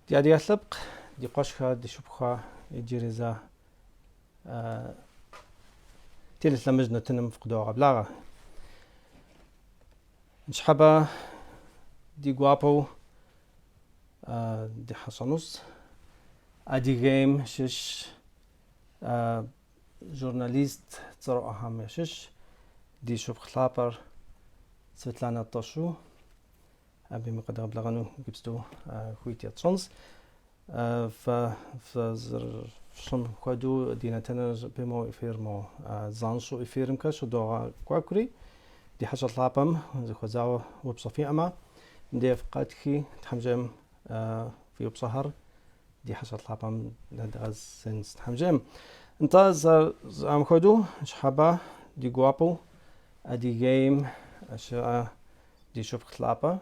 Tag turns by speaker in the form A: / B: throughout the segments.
A: Ди адыгэ лъэпкъ, ди къуэшхэ, ди шыпхъухэ иджыри зэ телелъэмыж нэтыным фыкъыдогъэблагъэ. Ныщхьэбэ ди гуапэу дихьэщӏэнущ Адыгейм щыщ журналист цӏэрыӏуэхэм ящыщ ди шыпхъу лъапӏэр Светланэ Тӏэшу. Абыми къыдгъэблэгъэну иджыпсту хуит етщӏынщ. Фэ фызэрыфщӏым хуэдэу ди нэтыныр прямой эфир мо занщӏэу эфирымкӏэ щыдогъэкӏуэкӏри, ди хьэщӏэ лъапӏэм зыхуэзауэ упщӏэ фиӏэмэ, мыбдеж фыкъэтхи, Тхьэм жиӏэм фи упщӏэхэр ди хьэщӏэ лъапӏэм нэдгъэзынщ, Тхьэм жиӏэм. Нтӏэ, зэрыжысӏам хуэдэу, ныщхьэбэ ди гуапэу Адыгейм щыӏэ Ди шыпхъу лъапӏэ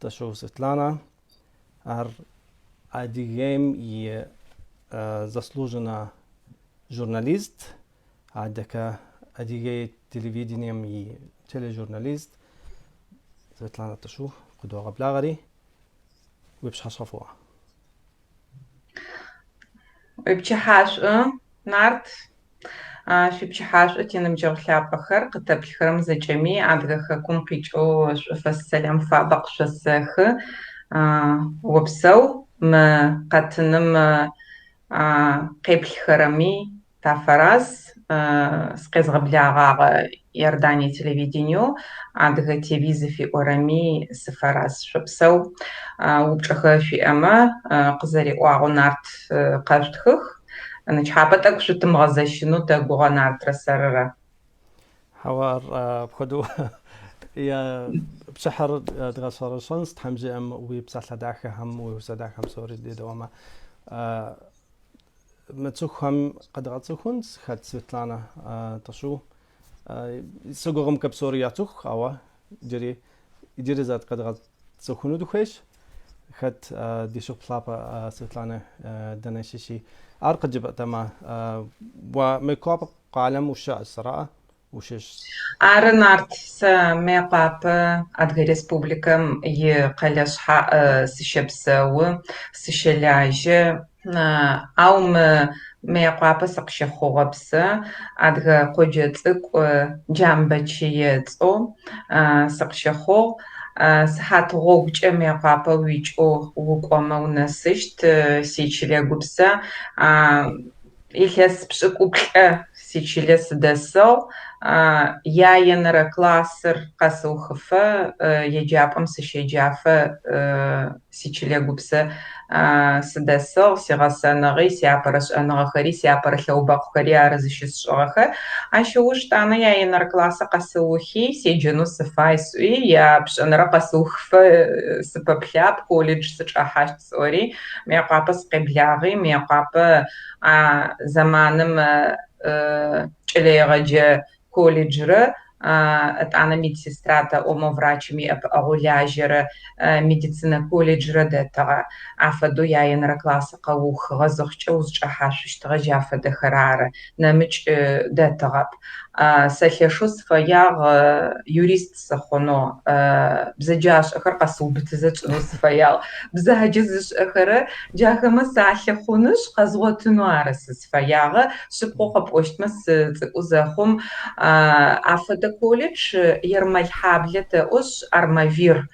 A: Тӏэшу Светланэ, ар Адыгейм и заслуженнэ журналист, адэкӏэ Адыгей телевидением и тележурналист Светланэ Тӏэшу къыдогъэблагъэри, уи пщыхьэщхьэ фӏыуэ.
B: Уипчыхьашӏу, Нарт. Шъуипчыхьашӏу тиныбджэгъу лъапӏэхэр, къытэплъхэрэм зэкӏэми Адыгэ хэкум къикӏэу шӏуфэс сэлам фабэ къышъосэхы. Опсэу, мы къэтыным къеплъхэрэми тафэраз. Сыкъезгъэблэгъагъэ Иордание телевидениеу Адыгэ ТВ зыфиӏорэми сыфэраз. Шъопсэу. Упчӏэхэр шъуиӏэмэ, къызэриӏуагъэу Нарт къэшъутхых. Нычхьапэ тӏэкӏу шъутымыгъэзэщынэу тэгугъэ Нартрэ сэрырэ.
A: Хьэуэ, ар апхуэдэу пшыхьыр дгъэщӏэрэщӏэнщ, Тхьэм жиӏэм уи псалъэ дахэхэм, уи усэ дахэм псори дедэӏуэмэ. Мы цӏыхухэм къэдгъэцӏыхунщ хэт Светланэ Тӏэшу. Си гугъэмкӏэ псори яцӏыху, ауэ иджыри иджыри зэ къэдгъэцӏыхуну дыхуейщ. Хэт ди шыпхъу лъапӏэ Светланэ дэнэ щыщи. Ар къыджепӏэтэмэ, уэ Мейкъуапэ къалэм ущыӏэщ, ара? Ущыщ.
B: Ары, Нарт, сэ Мыекъуапэ Адыгэ Республикэм и къэлэ шъхьаӏ сыщэпсэу, сыщэлажьэ. Ау мы Мыекъуапэ сыкъыщыхъугъэп сэ, адыгэ къоджэ цӏыкӏу Джамбэчые ыцӏэу сыкъыщыхъугъ. Сыхьат гъогукӏэ Мыекъуапэ уикӏэу укӏомэ унэсыщт сичылэ гупсэ. Илъэс пшӏыкӏуплӏэ сичылэ сыдэсыгъ. Яенэрэ классыр къэсыухыфэ еджапӏэм сыщеджафэ сичылэ гупсэ сыдэсыгъ. Сигъэсэныгъи, сиапэрэ шӏэныгъэхэри, сиапэрэ лъэубэкъухэри ары зыщысшӏыгъэхэр. Ащ ыуж тӏанэ яенэрэ классыр къэсыухи, седжэнэу сыфай сӏуи, япшӏэнэрэ къэсыухыфэ сыпэплъап, колледж сычӏэхьащт сӏори, Мыекъуапэ сыкъеблагъи, Мыекъуапэ а зэманым кӏэлэегъэджэ колледжрэ ытӏанэ медсестра тэӏомэ врачым иӏэпыӏэгъоу лажьэрэ медицинэ колледжрэ дэтыгъэ. Афэдэу яенэрэ классыр къэуухыгъэ зыхъукӏэ узчӏэхьашъущтыгъэ джа фэдэхэр ары, нэмыкӏ дэтыгъэп. Сэ лъэшэу сыфэягъ юрист сыхъунэу, бзэджашӏэхэр къэсыубытызэ тшӏынэу сыфэягъ. Бзаджэ зышӏэхэрэ джахэмэ салъыхъунышъ, къэзгъотынэу ары сызфэягъэ. Шъыпкъэу къэпӏощтмэ, сыцӏыкӏу зэхъум афэдэ колледж Ермэлхьаблэ тэӏошъ, Армавир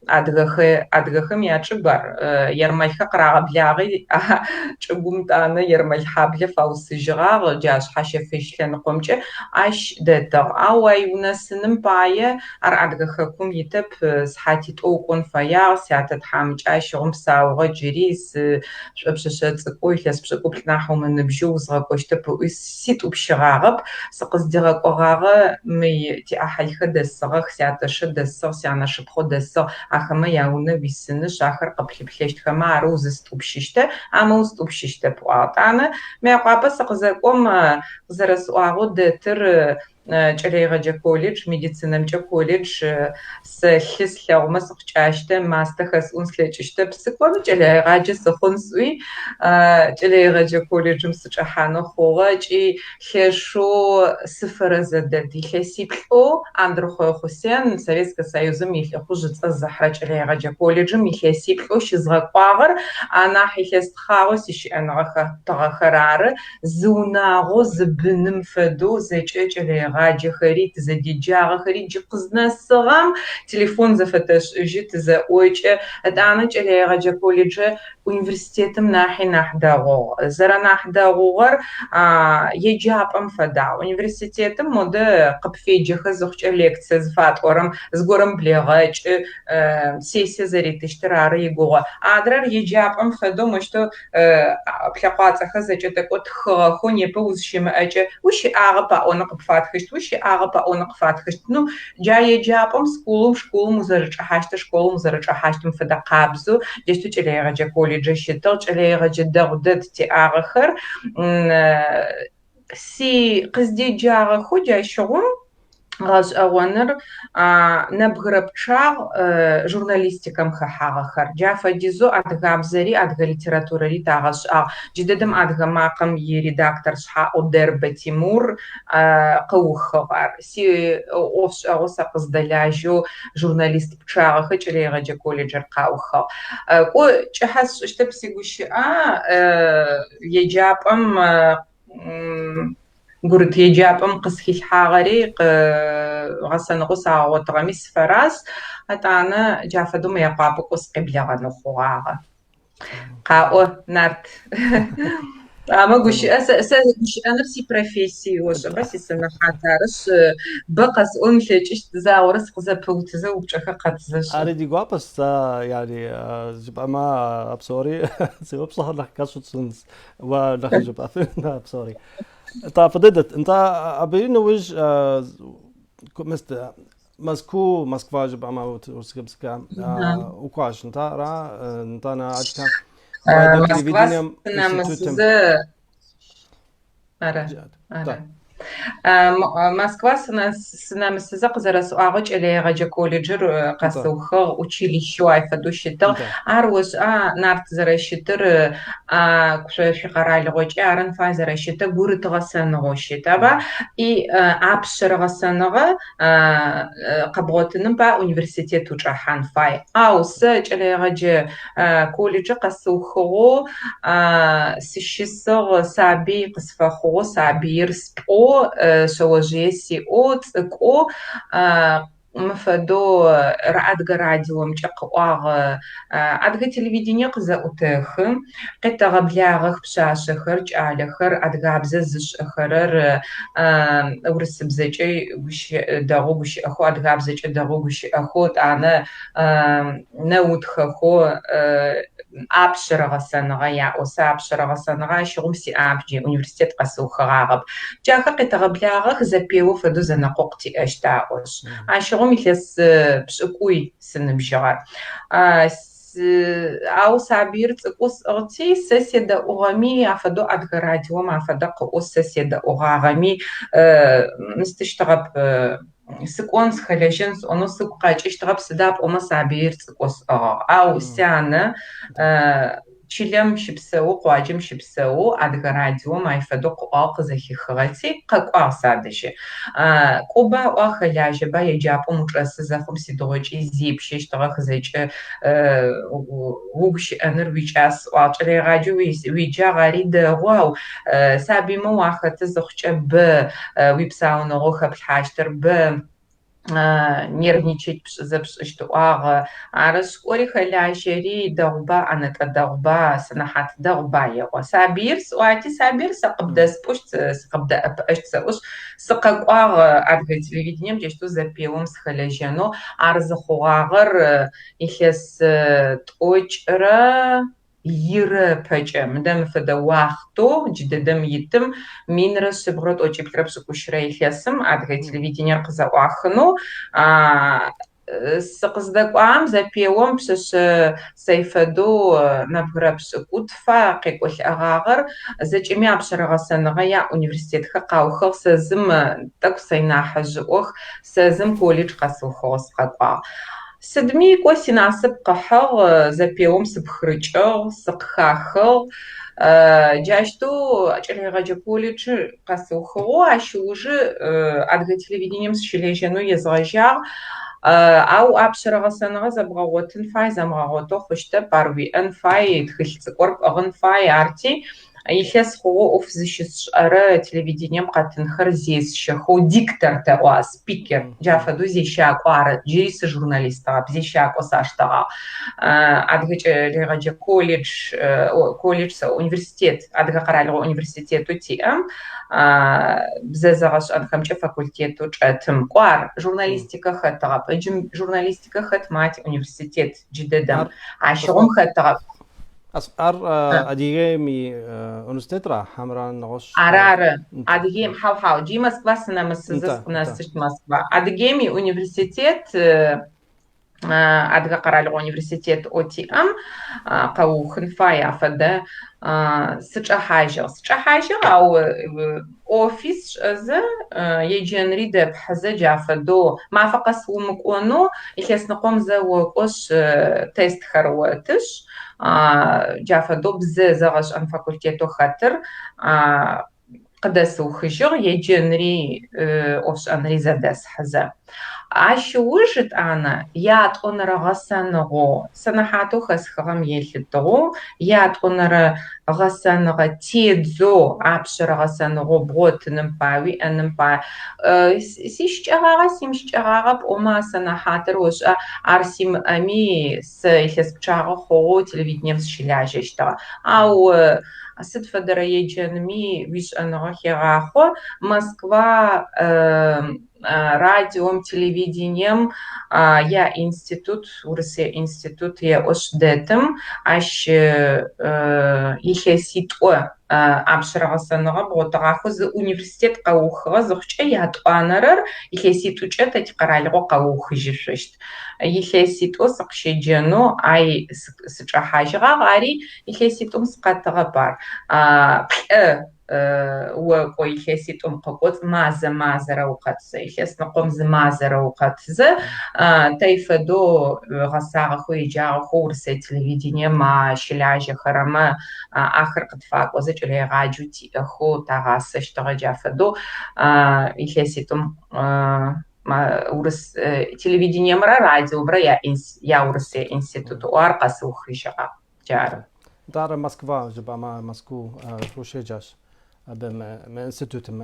B: Адыгэхэ, адыгэхэм ячӏыгу ар. Ермэлхэр къырагъэблагъи а чӏыгум тӏанэ Ермэлхьаблэ фаусыжьыгъагъ, джа Шъхьащэфыжь лъэныкъомкӏэ ащ дэтыгъ. Ау ай унэсыным пае ар Адыгэ хэкум итэп, сыхьатитӏо укӏон фэягъ, сятэ тхьамыкӏэ ащыгъум псаугъэ джыри, сышӏопшъэшъэ цӏыкӏоу илъэс пшӏыкӏуплӏ нахь умыныбжьэу узгъэкӏощтэп ыӏуи ситӏупщыгъагъэп. Сыкъыздигъэкӏогъагъэ мы тиӏахьылхэр дэсыгъэх, сятэшыр дэсыгъ, сянэшыпхъу дэсыгъ, ахэмэ яунэ уисынышъ, ахэр къыплъыплъэщтхэмэ ары узыстӏупщыщтэр, амэ устӏупщыщтэп, ыӏуагъ. Тӏанэ Мыекъуапэ сыкъызэкӏом, къызэрэсӏуагъэу, дэтыр. Кӏэлэегъэджэ колледж, медицинэмкӏэ колледж, сэ лъы слъэгъумэ сыкъыкӏащтэ, мастэ хэсӏун слъэкӏыщтэп, сыкӏоми кӏэлэегъаджэ сыхъун сӏуи, кӏэлэегъэджэ колледжым сычӏэхьанэу хъугъэ ыкӏи лъэшэу сыфэрэзэ дэд. Илъэсиплӏэу Андрыхъое Хъусен Советскэ Союзым и Лӏыхъужъ ыцӏэ зыхьырэ кӏэлэегъэджэ колледжым илъэсиплӏэу щызгъэкӏуагъэр анахь илъэс тхъагъэу сищыӏэныгъэ хэтыгъэхэр ары. Зы унагъоу, зы быным фэдэу зэкӏэ кӏэлэегъаджэхэри, тызэдеджагъэхэри джы къызнэсыгъэм телефон зэфэтэшӏыжьы, тызэӏокӏэ. Етӏанэ кӏэлэегъэджэ колледжэ университетым нахьи нахь дэгъугъ. Зэрэнахь дэгъугъэр еджапӏэм фэдагъ. Университетым модэ къыпфеджэхэ зыхъукӏэ лекцие зыфатӏорэм зыгорэм блегъэкӏы, сессие зэритыщтыр ары игугъэ. Адрэр еджапӏэм фэдэу мощтэу Плъэкъуацӏэхэр зэкӏэ тӏэкӏо тхыгъэхэу непэ узщымыӏэкӏэ, ущыӏагъэп аӏонэу къыпфатхыщт, ущыӏагъэп аӏонэу къыфатхыщт. Ну, джа еджапӏэм, скулым, школым узэрэчӏэхьащтыр, школым узэрэчӏэхьащтым фэдэ къабзэу, джащтэу кӏэлэегъэджэ колледжэ щытыгъ, кӏэлэегъэджэ дэгъу дэд тиӏагъэхэр. Си къыздеджагъэхэу джащыгъум гъэшӏэгъоныр нэбгырэ пчъагъ журналистикэм хэхьагъэхэр. Джа фэдизэу адыгабзэри адыгэ литературэри тагъэшӏагъ. Джыдэдэм Адыгэ макъэм иредактор шъхьаӏэу Дэрбэ Тимур къыухыгъ ар. Сиӏофшӏэгъу сэ къыздэлажьэу журналист пчъагъэхэр кӏэлэегъэджэ колледжыр къаухыгъ. Кӏо, кӏыхьэ сшӏыщтэп сигущыӏэ, еджапӏэм Гурыт еджапӏэм къысхилъхьагъэри, гъэсэныгъэу сагъэгъотыгъэми сыфэраз. Етӏанэ джа фэдэу Мыекъуапэ кӏо сыкъеблэгъэнэу хъугъагъэ. Къаӏо, Нарт. Амэ гущыӏэ, сэ гущыӏэныр сипрофессий, ошӏэба, сисэнэхьат арышъ, бэ къэсӏон ылъэкӏыщт, загъорэ сыкъызэпыутызэ упчӏэхэр къэтызэ шӏы.
A: Ари ди гуапэщ сэ, яни, жыпӏэмэ, а псори си упщӏэхэр нэхъ кӏэщӏу тщӏынщ. Уэ нэхъ жыпӏэфын а псори. Нтӏэ, фӏы дыдэт. Нтӏэ, абы нэужь Мэзкуу, Москва жыпӏэмэ, урысыбзэкӏэ укӏуащ. Нтӏэ, ара, нтӏанэ адэкӏэ радио телевидением институтым.
B: Ары, ары. Москва сынэмысызэ къызэрэсӏуагъэу кӏэлэегъэджэ колледжыр къэсыухыгъ, училищэу ай фэдэу щытыгъ. Ар ошӏа, Нарт зэрэщытыр, шъо шъуикъэралыгъокӏи арын фай зэрэщытыр, гурыт гъэсэныгъэу щыт, аба? И апшъэрэ гъэсэныгъэ къэбгъотыным пае университет учӏэхьан фай. Ау сэ кӏэлэегъэджэ колледжыр къэсыухыгъэу сыщысыгъ, сабый къысфэхъугъэу, сабыир спӏоу, шъэожъые сиӏэу, цӏыкӏоу мы фэдэу Адыгэ радиомкӏэ къыӏуагъ, Адыгэ телевидение къызэӏутэхы, къетэгъэблагъэх пшъашъэхэр, кӏалэхэр, адыгабзэ зышӏэхэрэр урысыбзэкӏэ дэгъоу гущыӏэхэу, адыгабзэкӏэ дэгъоу гущыӏэхэу, етӏанэ нэутхэхэу апшъэрэ гъэсэныгъэ яӏэу, сэ апшъэрэ гъэсэныгъэ ащыгъум сиӏап джы, университет къэсыухыгъагъэп. Джахэр къетэгъэблагъэх, зэпео фэдэу зэнэкъокъу тиӏэщт аӏошъ. Ащыгъум илъэс пшӏыкӏуй сыныбжьыгъэр. Ау сабыир цӏыкӏоу сӏыгъти, сэ седэӏугъэми, афэдэу Адыгэ радиом афэдэ къыӏоу сэ седэӏугъагъэми, мыстыщтыгъэп. Сыкӏон, сыхэлэжьэн сӏонэу сыгу къэкӏыщтыгъэп, сыда пӏомэ сабыир цӏыкӏоу сӏыгъыгъ. Ау сянэ чылэм щыпсэоу, къуаджэм щыпсэоу Адыгэ радиом ай фэдэу къыӏуагъ къызэхихыгъэти, къэкӏуагъ садэжьы. Кӏоба ыӏуагъ, хэлажьэба, еджапӏэм учӏэсы зэхъум сыдигъокӏи зепщэщтыгъэх зэкӏэ угущыӏэныр уикӏас ыӏуагъ. Кӏэлэегъаджэу уеджагъ, ари дэгъу, ау сабыймэ уахэты зыхъукӏэ бэ уипсауныгъэу хэплъхьащтыр, бэ нервничать пшӏызэ пшӏыщт ыӏуагъ. Арышъ, кӏори хэлажьэри дэгъуба, ӏэнэтӏэ дэгъуба, сэнэхьат дэгъуба еӏо. Сабыир сӏуати, сабыир сэ къыбдэспӏущт, сыкъыбдэӏэпыӏэщт сэӏошъ, сыкъэкӏуагъ Адыгэ телевидением джащтэу зэпеом сыхэлэжьэнэу. Ар зыхъугъагъэр илъэс тӏокӏырэ ирэ ыпэкӏэ, мыдэ мы фэдэ уахътэу джыдэдэм итым, 1198 илъэсым Адыгэ телевидениер къызэӏуахынэу. Сыкъыздэкӏуагъэм зэпеом пшъэшъэ сэй фэдэу нэбгырэ пшӏыкӏутфа къекӏолӏэгъагъэр. Зэкӏэми апшъэрэ гъэсэныгъэ яӏ, университетхэр къаухыгъ. Сэ зым тӏэкӏу сэй нахьыжъыӏох, сэ зым колледж къэсыухыгъэу сыкъэкӏуагъ. Сыдми кӏо синасып къыхьыгъ, зэпеом сыпхырыкӏыгъ, сыкъыхахыгъ. Джащтэу кӏэлэегъэджэ колледжыр къэсыухыгъэу, ащ ыужы Адыгэ телевидением сыщылэжьэнэу езгъэжьагъ. Ау апшъэрэ гъэсэныгъэ зэбгъэгъотын фай, зэмыгъэгъотэу хъущтэп, ар уиӏэн фай, тхылъ цӏыкӏор пӏыгъын фай, арти илъэс хъугъэу ӏоф зыщысшӏэрэ телевидением къэтынхэр зесщэхэу, диктор тэӏуа, спикер, джа фэдэу зещакӏо ары, джыри сыжурналистыгъэп, зещакӏо саштэгъагъ. Адыгэ кӏэлэегъэджэ колледж, колледж, университет, Адыгэ къэралыгъо университетэу тиӏэм бзэ зэгъэшӏэнхэмкӏэ факультетэу чӏэтым. Кӏо ар журналистикэ хэтыгъэп, ыджы журналистикэ хэт ма тиуниверситет джыдэдэм, ащыгъум хэтыгъэп.
A: Ар Адыгеим и университетра, хьамрэ нэгъуэщӏ?
B: Ары, ары. Адыгеим, хьау, хьау. Джи Москва сынэмысызэ сыкъынэсыщт Москва. Адыгеим и университет Адыгэ къэралыгъо университет ӏоу тиӏэм къэуухын фай афэдэ сычӏэхьажьыгъ. Сычӏэхьажьыгъ, ау ӏофи сшӏэзэ, еджэнри дэпхьызэ джа фэдэу мафэ къэс умыкӏонэу илъэсныкъом зэ окӏошъ тестхэр отышъ, джа фэдэу бзэ зэгъэшӏэн факультетэу хэтыр къыдэсыухыжьыгъ, еджэнри ӏофшӏэнри зэдэсхьызэ. Ащ ыуж ытӏанэ ятӏонэрэ гъэсэныгъэу, сэнэхьатэу хэсхыгъэм елъытыгъэу, ятӏонэрэ гъэсэныгъэ тедзэу, апшъэрэ гъэсэныгъэу бгъотыным пае, уиӏэным пае, сищыкӏэгъагъэ, симыщыкӏэгъагъэ пӏомэ а сэнэхьатыр ошӏа, ар симыӏэми, сэ илъэс пчъагъэ хъугъэу телевидением сыщылажьэщтыгъэ. Ау сыд фэдэрэ еджэнми уишӏэныгъэ хегъахъо. Москва радиом, телевидением я институт, Урысые институт еӏошъ дэтым, ащ илъэситӏо апшъэрэ гъэсэныгъэ бгъотыгъахэу зы университет къэуухыгъэ зыхъукӏэ ятӏуанэрэр илъэситӏукӏэ тэ тикъэралыгъо къэуухыжьышъущт. Илъэситӏо сыкъыщеджэнэу ай сычӏэхьажьыгъагъ, ари илъэситӏум сыкъэтыгъэп ар. Плӏэ окӏо илъэситӏум къыкӏоцӏ мазэ мазэрэ укъэтызэ, илъэсныкъом зы мазэрэ укъэтызэ, тэй фэдэу гъэсагъэхэу, еджагъэхэу Урысые телевидением щылажьэхэрэмэ ахэр къытфакӏозэ кӏэлэегъаджэу тиӏэхэу тагъасэщтыгъэ джа фэдэу илъэситӏум урыс телевидениемрэ радиомрэ я Урысые институт ар къэсыухыжьыгъагъ. Джары.
A: Нтӏэ ар Москва жыпӏамэ, Мэзкуу ущеджащ абы мы институтым,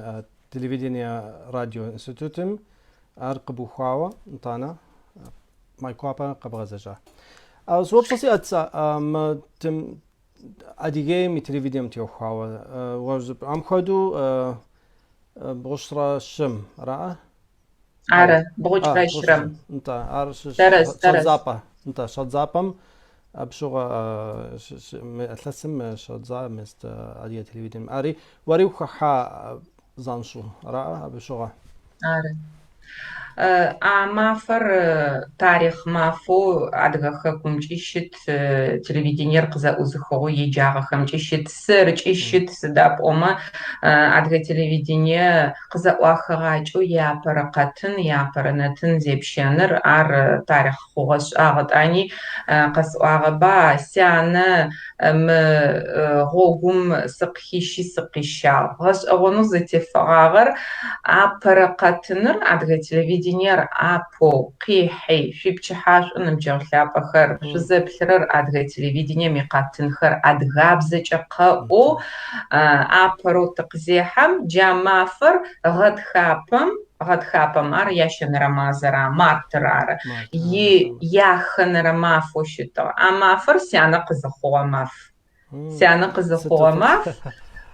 A: телевидение, радио институтым ар къыбухауэ, нтӏанэ Майкъуапэ къэбгъэзэжа. Зы упщӏэ сиӏэт сэ мы Адыгейм и телевидением теухуауэ. Уэ жыпӏам хуэдэу бгъущӏрэ щым, араӏэ?
B: Ары, бгъукӏрэ щырэм.
A: Нтӏэ, ар щӏэдзапӏэ. Нтӏэ, щӏэдзапӏэм абы щыгъуэ мы илъэсым щӏэдза мис адыгэ телевидением. Ари уэри ухыхьа занщӏэу, араӏэ абы щыгъуэ?
B: Ары. А мафэр тарихъ мафэу Адыгэ хэкумкӏи щыт, телевидениер къызэӏузыхыгъэу еджагъэхэмкӏи щыт, сэркӏи щыт, сыда пӏомэ адыгэ телевидение къызэӏуахыгъакӏэу иапэрэ къэтын, иапэрэ нэтын зепщэныр, ар тарихъ хъугъэ-шӏагъ. Етӏани къэсӏуагъэба, сянэ мы гъогум сыкъыхищи сыкъищагъ. Гъэшӏэгъонэу зэтефыгъагъэр апэрэ къэтыныр, адыгэ телевидениер апэу къихьи, шъуипчыхьашӏу ныбджэгъу лъапӏэхэр, шъузэплъырэр адыгэ телевидением икъэтынхэр адыгабзэкӏэ къэӏоу апэрэу тыкъызехьэм, джа мафэр гъэтхапэм, гъэтхапэм, ар ящэнэрэ мазэра, мартыр ары, и яхэнэрэ мафэу щытыгъ. А мафэр сянэ къызыхъугъэ маф. Сянэ къызыхъугъэ маф.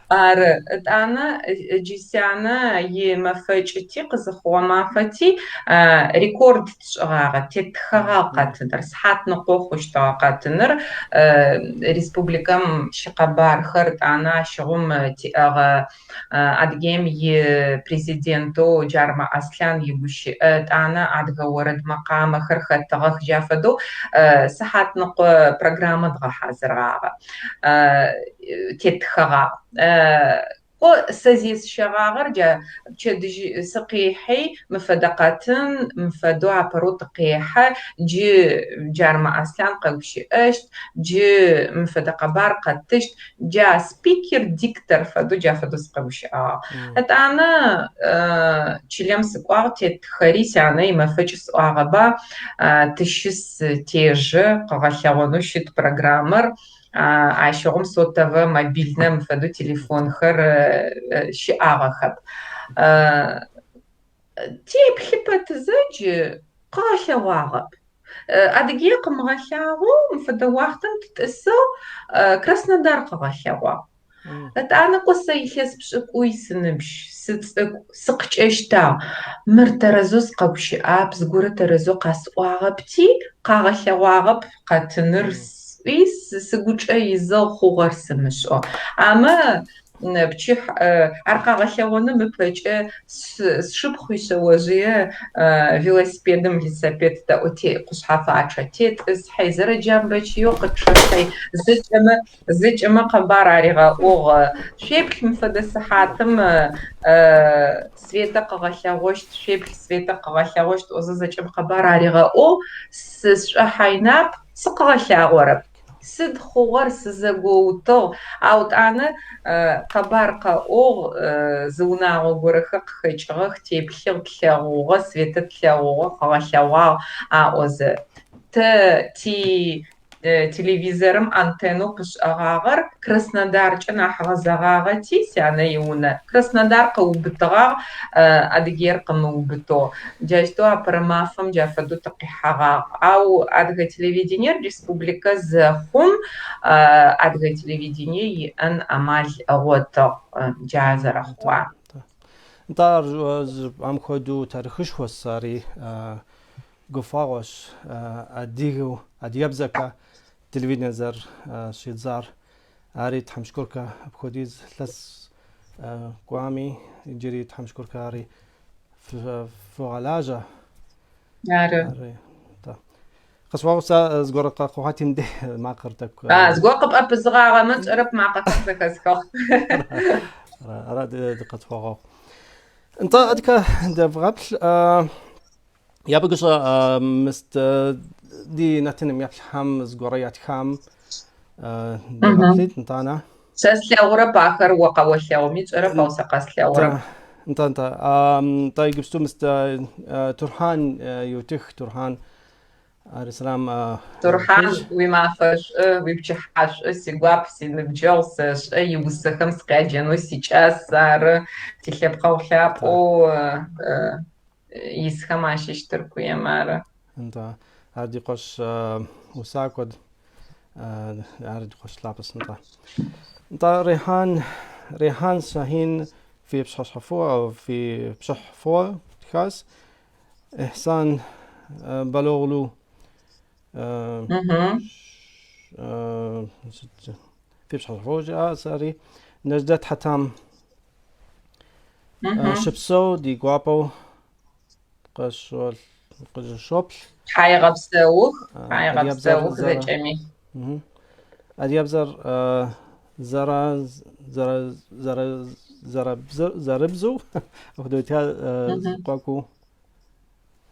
B: Ары, ытӏанэ джы сянэ имэфэкӏыти, къызыхъугъэ мафэти, рекорд тшӏыгъагъэ, теттхэгъагъ къэтыныр, сыхьатныкъо хъущтыгъэ къэтыныр, республикэм щыкъэбархэр, ытӏанэ ащыгъум тиӏэгъэ Адыгеим и Президентэу Джарымэ Аслъан игущыӏэ, ытӏанэ адыгэ орэд мэкъамэхэр хэтыгъэх, джа фэдэу сыхьатныкъо программэ дгъэхьазырыгъагъэ. Теттхэгъагъ. Кӏо, сэ зесщэгъагъэр джа пчэдыжь сыкъихьи, мы фэдэ къэтын, мы фэдэу апэрэу тыкъехьэ, джы Джарымэ Аслъан къэгущыӏэщт, джы мы фэдэ къэбар къэттыщт, джа спикер, диктор фэдэу джа фэдэу сыкъэгущыӏэгъагъ. Етӏанэ чылэм сыкӏуагъ, теттхэри сянэ имэфэкӏ сӏуагъэба, тыщыс тежэ, къыгъэлъэгъонэу щыт программэр. Ащыгъум сотовэ, мобильнэ мы фэдэу телефонхэр щыӏагъэхэп. Теплъы пэтызэ джы къыгъэлъэгъуагъэп. Адыгее къымыгъэлъагъоу мы фэдэ уахътэм тытӏысыгъ, Краснодар къыгъэлъэгъуагъ. Ытӏанэ кӏо сэ илъэс пшӏыкӏуй сыныбжь, сыцӏыкӏу, сыкъыкӏэщтагъ. Мыр тэрэзэу сыкъэгущыӏап, зыгорэ тэрэзэу къасӏуагъэпти, къагъэлъэгъуагъэп къэтыныр сӏуи, сыгучӏэ изыгъ хъугъэр сымышӏэу. Амэ пчыхь ар къагъэлъэгъоным ыпэкӏэ сшыпхъу ишъэожъые велосипедым лисапед тэӏо кушъхьэфачъэ тетӏысхьи, зэрэ Джамбэчыеу къычъыхьи, зэкӏэмэ Зэкӏэмэ къэбар аригъэӏугъ, Шъуеплъ мы фэдэ сыхьатым Светэ къыгъэлъэгъощт, шъуеплъ Светэ къыгъэлъэгъощт ыӏозэ зэкӏэм къэбар аригъэӏугъ, сшӏохьайнап, сыкъыгъэлъагъорэп. Сыд хъугъэр, сызэгоутыгъ, ау тӏанэ къэбар къэӏугъ, зы унагъо горэхэр къыхэкӏыгъэх, теплъыгъ, тлъэгъугъэ, Светэ тлъэгъугъэ, къыгъэлъэгъуагъ аӏозэ. Тэ ти Телевизорым антеннэу пышӏэгъагъэр Краснодаркӏэ нахь гъэзэгъагъэти, сянэ иунэ Краснодар къыубытыгъагъ, Адыгеир къымыубытэу. Джащтэу апэрэ мафэм джа фэдэу тыкъихьэгъагъ. Ау адыгэ телевидениер республикэ зэхъум, адыгэ телевидение иӏэн амал ыгъотыгъ, джа зэрэхъугъа.
A: Нтӏэ, ар жыпӏам хуэдэу тарихъышхуэщ ари. Гуфӏэгъуэщ адыгэу, адыгэбзэкӏэ телевидение зэрыщӏидзар. Ари Тхьэм шыкуркэ апхуэдиз илъэс кӏуами, иджыри Тхьэм шыкуркэ ари фогъэлажьэ.
B: Ары.
A: Къысфэгъэгъу сэ зыгорэ къэхъугъэти мыдей макъыр тӏэкӏу.
B: Зыгорэ къыпӏэпызыгъагъэмэ, сшӏэрэп макъэхэр зэхэсхыгъ.
A: Ара, къысфэгъэгъу. Нтӏэ, адкэ девгъэплъ. Япэ гущӏэ мыст ди нэтыным еплъхэм зыгуэрэ ятхам девгъэплъит, нтӏанэ.
B: Сэ слъэгъурэп ахэр о къэолъэгъуми сшӏэрэп, ау сэ къэслъэгъурэп.
A: Нтӏэ, нтӏэ. Нтӏэ иджыпсту мыст Турхьан Еутых, Турхьан Ари сэлам
B: Турхьан, уимафэ шӏу, уипчыхьэ шӏу, сигуап, синыбджэгъу, сэшӏэ, иусэхэм сыкъяджэнэу сикӏас, ары тилъэпкъэгъу лъапӏэу исхэм ащыщ Тыркуем, ары.
A: Нтӏэ, ар ди къуэш усакӏуэт, ар ди къуэш лъапӏэщ, нтӏэ. Нтӏэ, Рейхьан, Рейхьан Шахин фи пщыхьэщхьэ фӏыуэ, фи пщыхь фӏыуэ тхащ. Ихьсан Балоглу фи пщыхьэщхьэ фӏыуэ жиӏащ ари. Нэждэт Хьэтам щыпсэу ди гуапэу къыщӏоплъ.
B: Тхьаегъэпсэух, тхьаегъэпсэух зэкӏэми.
A: Адыгэбзэр зэрэ зэрэ зэрэ зэрэбзэ зэрыбзэу апхуэдэу къуэкӏуу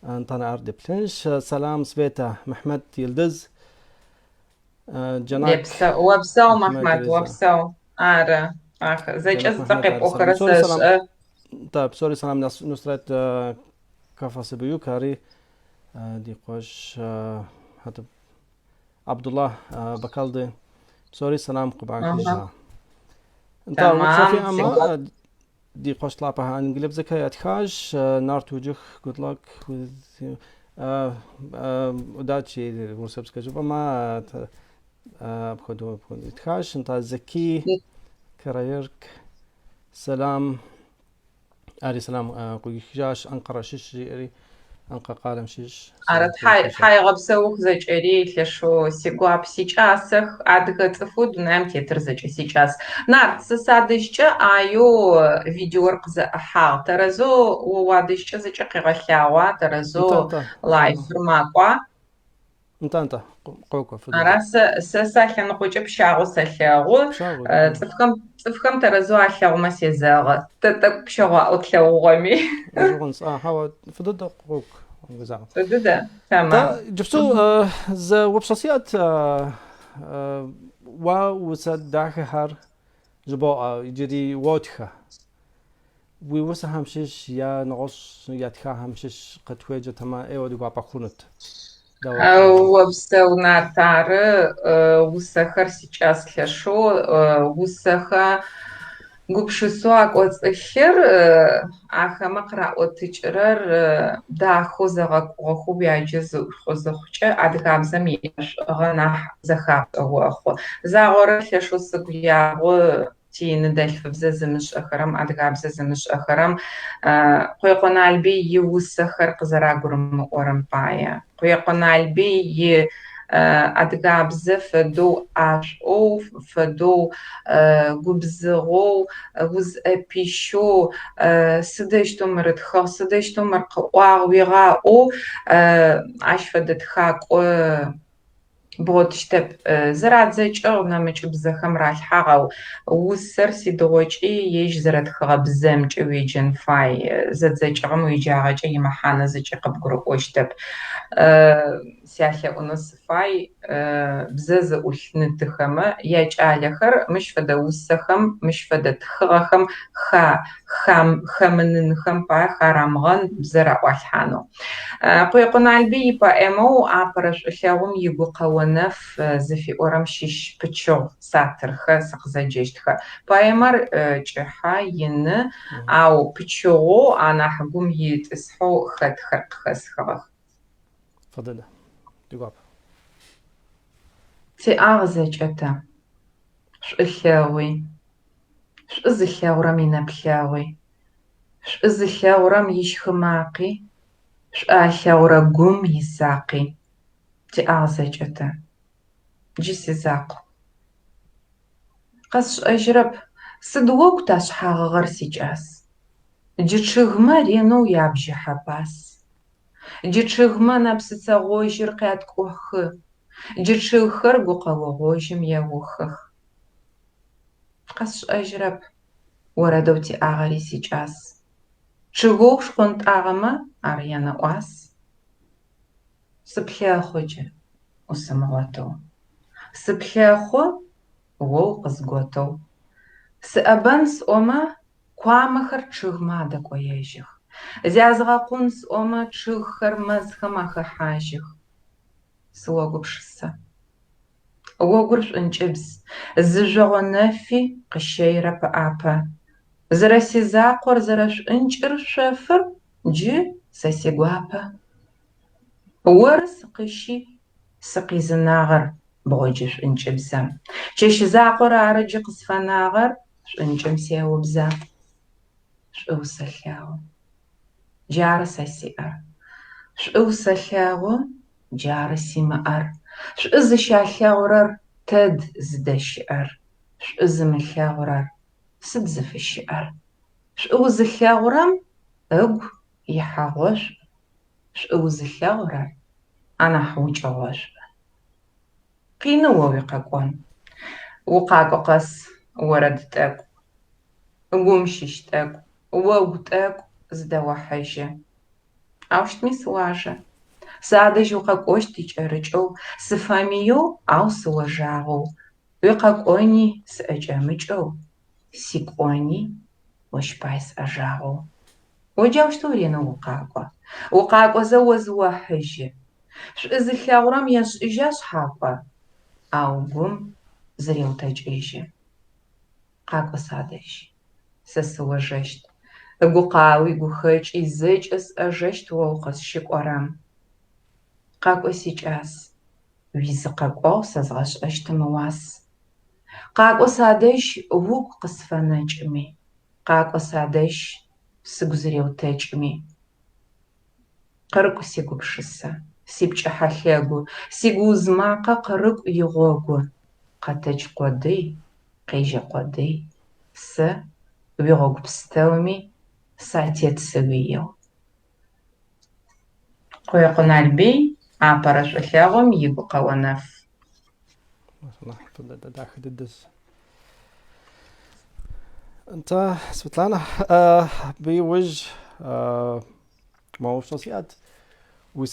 A: нтӏанэ ар деплъынщ. Сэлам Света, Мыхьмэт Йылдыз, Джанак.
B: Опсэу, Мыхьмэт, опсэу. Ары, ахэр зэкӏэ зыцӏэ къепӏохэрэр сэшӏэ.
A: Нтӏэ, псори сэлам Нусрет Кафасыбыюк, ари ди къуэш Хьэтыб Абдулла Бакалды псори сэлам къыбахыжа. Нтӏэ, упщӏэ фиӏэмэ, ди къуэш лъапӏэхэр инджылыбзэкӏэ ятхащ, Нарт Уджых, good luck with удачи урысыбзэкӏэ жыпӏэмэ, апхуэдэу апхуэдэу итхащ. Нтӏэ, Зэки Караерк. Сэлам, ари сэлам къыуихыжащ, Анкъэрэ щыщ жиӏэри, Анкъэ къалэм щыщ.
B: Ары, тхьаегъэпсэух зэкӏэри, лъэшэу сигуап, сикӏасэх, адыгэ цӏыфэу дунаим тетыр зэкӏэ сикӏас. Нарт, сэ садэжькӏэ ӏаеу видеор къызэӏыхьагъ. Тэрэзэу о уадэжькӏэ зэкӏэ къегъэлъагъуа, тэрэзэу лайфыр макӏуа?
A: Нтӏэ, нтӏэ, къокӏуэ, фӏы дыдэ.
B: Ара, сэ сэ салъэныкъокӏэ пщагъэу сэлъэгъу.
A: Пщагъэу.
B: Цӏыфхэм цӏыфхэм тэрэзэу алъэгъумэ сезэгъы. Тэ тӏэкӏу пщэгъуаӏоу тлъэгъугъэми.
A: Гъэщӏэгъуэнщ. А, хьэуэ, фӏы дыдэ къокӏуэ, умыгузавэ.
B: Фӏы дыдэ,
A: Тӏэ,
B: тэмам.
A: иджыпсту зы упщӏэ сиӏэт, уэ усэ дахэхэр жыбоӏэ, иджыри уотхэ. Уи усэхэм щыщ е нэгъуэщӏ ятхахэм щыщ къытхуеджэтэмэ, ӏейуэ ди гуапэ хъунут. Дауэ плъагъурэ?
B: Опсэу, Нарт, ары усэхэр сикӏас лъэшэу. Усэхэ гупшысэу акӏоцӏылъыр, ахэмэ къыраӏотыкӏырэр дахэу зэгъэкӏугъэхэу уяджэ зыхъукӏэ адыгабзэм иӏэшӏугъэ нахь зэхапшӏэ охъу. Загъорэ лъэшэу сыгу ягъу тиныдэлъфыбзэ зымышӏэхэрэм, адыгабзэ зымышӏэхэрэм Къуекъо Налбый иусэхэр къызэрагурымыӏорэм пае. Къуекъо Налбый и адыгабзэ фэдэу ӏашӏоу, фэдэу губзыгъэу, узӏэпищэу, сыдэущтэу мыр ытхыгъ, сыдэущтэу мыр къыӏуагъ уигъаӏоу ащ фэдэ тхакӏо бгъотыщтэп. Зэрадзэкӏыгъ, нэмыкӏ бзэхэм ралъхьагъ, ау усэр сыдигъокӏи ежь зэрэтхыгъэ бзэмкӏэ уеджэн фай. Зэдзэкӏыгъэм уеджагъэкӏэ имэхьанэ зыкӏи къыбгурыӏощтэп. Сялъэӏунэу сыфай бзэ зыӏулъ ны-тыхэмэ якӏалэхэр мыщ фэдэ усэхэм, мыщ фэдэ тхыгъэхэм хэмынынхэм пае харамыгъэн бзэр аӏуалъхьанэу. Къуекъо Налбый ипоэмэу Апэрэ шӏулъэгъум игукъэо нэф зыфиӏорэм щыщ пычыгъу сатырхэ сыкъызэджэщтхэ. Поэмэр кӏыхьэ, ины, ау пычыгъоу анахь гум итӏысхьэу хэтхэр къыхэсхыгъэх.
A: Фӏы дыдэ. Ди гуапэ.
B: Тиӏагъ зэкӏэ тэ. Шӏулъэгъуи, шӏу зылъэгъурэм инэплъэгъуи, шӏу зылъэгъурэм ищхы макъи, шӏу алъэгъурэ гум исакъи. Тиӏагъ зэкӏэ тэ. Джы сизакъу. Къэсшӏэжьырэп, сыд огу ташъхьагъыгъэр сикӏас. Джы чъыгмэ ренэу ябжыхьэ пас. Джы чъыгмэ нэпсыцэ гъожьыр къяткӏухы. Джы чъыгхэр гукъэо гъожьым еухых. Къэсшӏэжьырэп, орэдэу тиӏагъэри сикӏас. Чъыгэу шхъонтӏагъэмэ ар янэӏуас. Сыплъэхъу джы, усымыгъотэу. Сыплъэхъу о укъызготэу. Сыӏэбэн сӏомэ, куамэхэр чъыгмэ адэкӏоежьых. Зязгъэкъун сӏомэ, чъыгхэр мэзхэм ахэхьажьых. Сыогупшысэ. Огур шӏункӏыбз, зы жъогъо нэфи къыщэирэп ыӏапэ. Зэрэсизакъор зэрэшӏункӏыр шъофыр джы сэ сигуапэ. Оры сыкъыщи сыкъизынагъэр бгъоджэ шӏункӏыбзэм. Чэщ закъор ары джы къысфэнагъэр шӏункӏым сеубзэ. Шӏу усэлъэгъу, джары сэ сиӏэр. Шӏу усэлъэгъу, джары симыӏэр. Шӏу зыщалъэгъурэр тэд зыдэщыӏэр? Шӏу зымылъэгъурэр сыд зыфыщыӏэр? Шӏу узылъэгъурэм ыгу ихьэгъошӏу, шӏу узылъэгъурэр анахь укӏыгъошӏу. Къины о уикъэкӏон. Укъакӏо къэс орэд тӏэкӏу, гум щыщ тӏэкӏу, огу тӏэкӏу зыдэохьыжьы. Аущтми сыуажэ. Садэжь укъэкӏощт икӏэрыкӏэу, сыфэмыеу, ау сыожагъэу. Уикъэкӏони сӏэкӏэмыкӏэу, сикӏони ощ пай сӏэжагъэу. О джаущтэу ренэу укъакӏо. Укъакӏозэ о зыохьыжьы. Шӏу зылъэгъурэм ешӏыжьа шъхьакӏо, ау гум зыреутэкӏыжьы. Къакӏо садэжь. Сэ сыожэщт. Гукъауи гухэкӏи зэкӏэ сӏэжэщт о укъызщыкӏорэм. Къакӏо сикӏас. Уизыкъэкӏогъу сэзгъэшӏэщтым ыуас. Къакӏо садэжь угу къысфэнэкӏми. Къакӏо садэжь, сыгу зыреутэкӏми. Къырыкӏу сигупшысэ, сипкӏыхьэ лъэгу, Сигууз макъэ къырыкӏу игъогу. Къэтэдж къодый, къежьэ къодый, Сэ уигъогу пстэуми сатет сыуиеу. Къуекъо Налбый апэрэ шӏулъэгъум игукъэо нэф.
A: Дахэ дыдэщ. Нтӏэ, Светланэ, абы иужь мо упщӏэ сиӏэт. Уи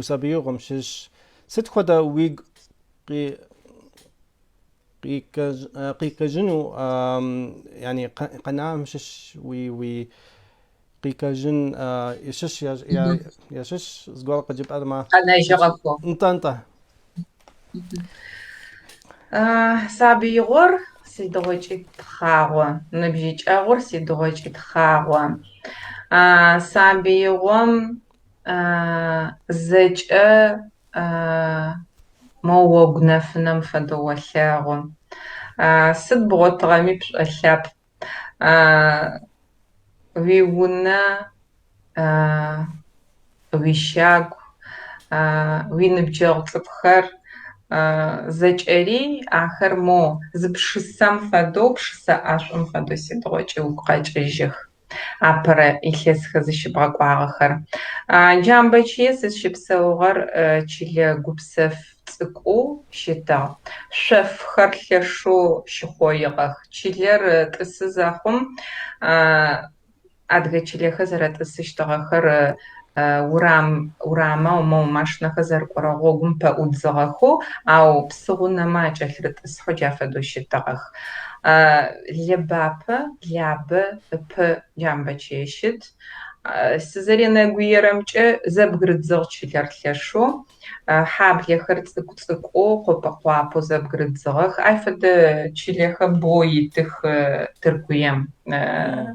A: сабиигъуэм щыщ сыт хуэдэ уигу къикӏыжыну, яни къэнам щыщ уи къикӏыжын ящыщ зыгуэр къыджыпӏэрмэ.
B: Къэнэжьыгъэхэу.
A: Нтӏэ, нтӏэ.
B: Сабыигъор сыдигъокӏи тхъагъо, ныбжьыкӏэгъур сыдигъокӏи тхъагъо. Сабыигъом зэкӏэ мо огу нэфынэм фэдэу олъэгъу. Сыд бгъотыгъэми пшӏолъапӏ. Уиунэ, уищагу, уиныбджэгъу цӏыкӏухэр зэкӏэри ахэр мо зы пшысэм фэдэу, пшысэ ӏэшӏум фэдэу сыдигъокӏи угу къэкӏыжьых. Апэрэ илъэсхэр зыщыбгъэкӏуагъэхэр. Джамбэчые сызщыпсэугъэр чылэ гупсэф цӏыкӏоу щытыгъ. Шъофхэр лъэшэу щыхъоигъэх. Чылэр тӏысы зэхъум адыгэ чылэхэр зэрэтӏысыщтыгъэхэр урам урамэу моу машинэхэр зэрыкӏорэ гъогум пэӏудзыгъэхэу, ау псыгъунэмэ акӏэлъырытӏысхьэу джа фэдэу щытыгъэх. Лэбапэ, Лабэ ыпэ Джамбэчые щыт. Сызэренэгуерэмкӏэ зэбгырыдзыгъ чылэр лъэшэу. Хьаблэхэр цӏыкӏу-цӏыкӏоу, къопэ-къуапэу зэбгырыдзыгъэх. Ай фэдэ чылэхэр боу итых Тыркуем.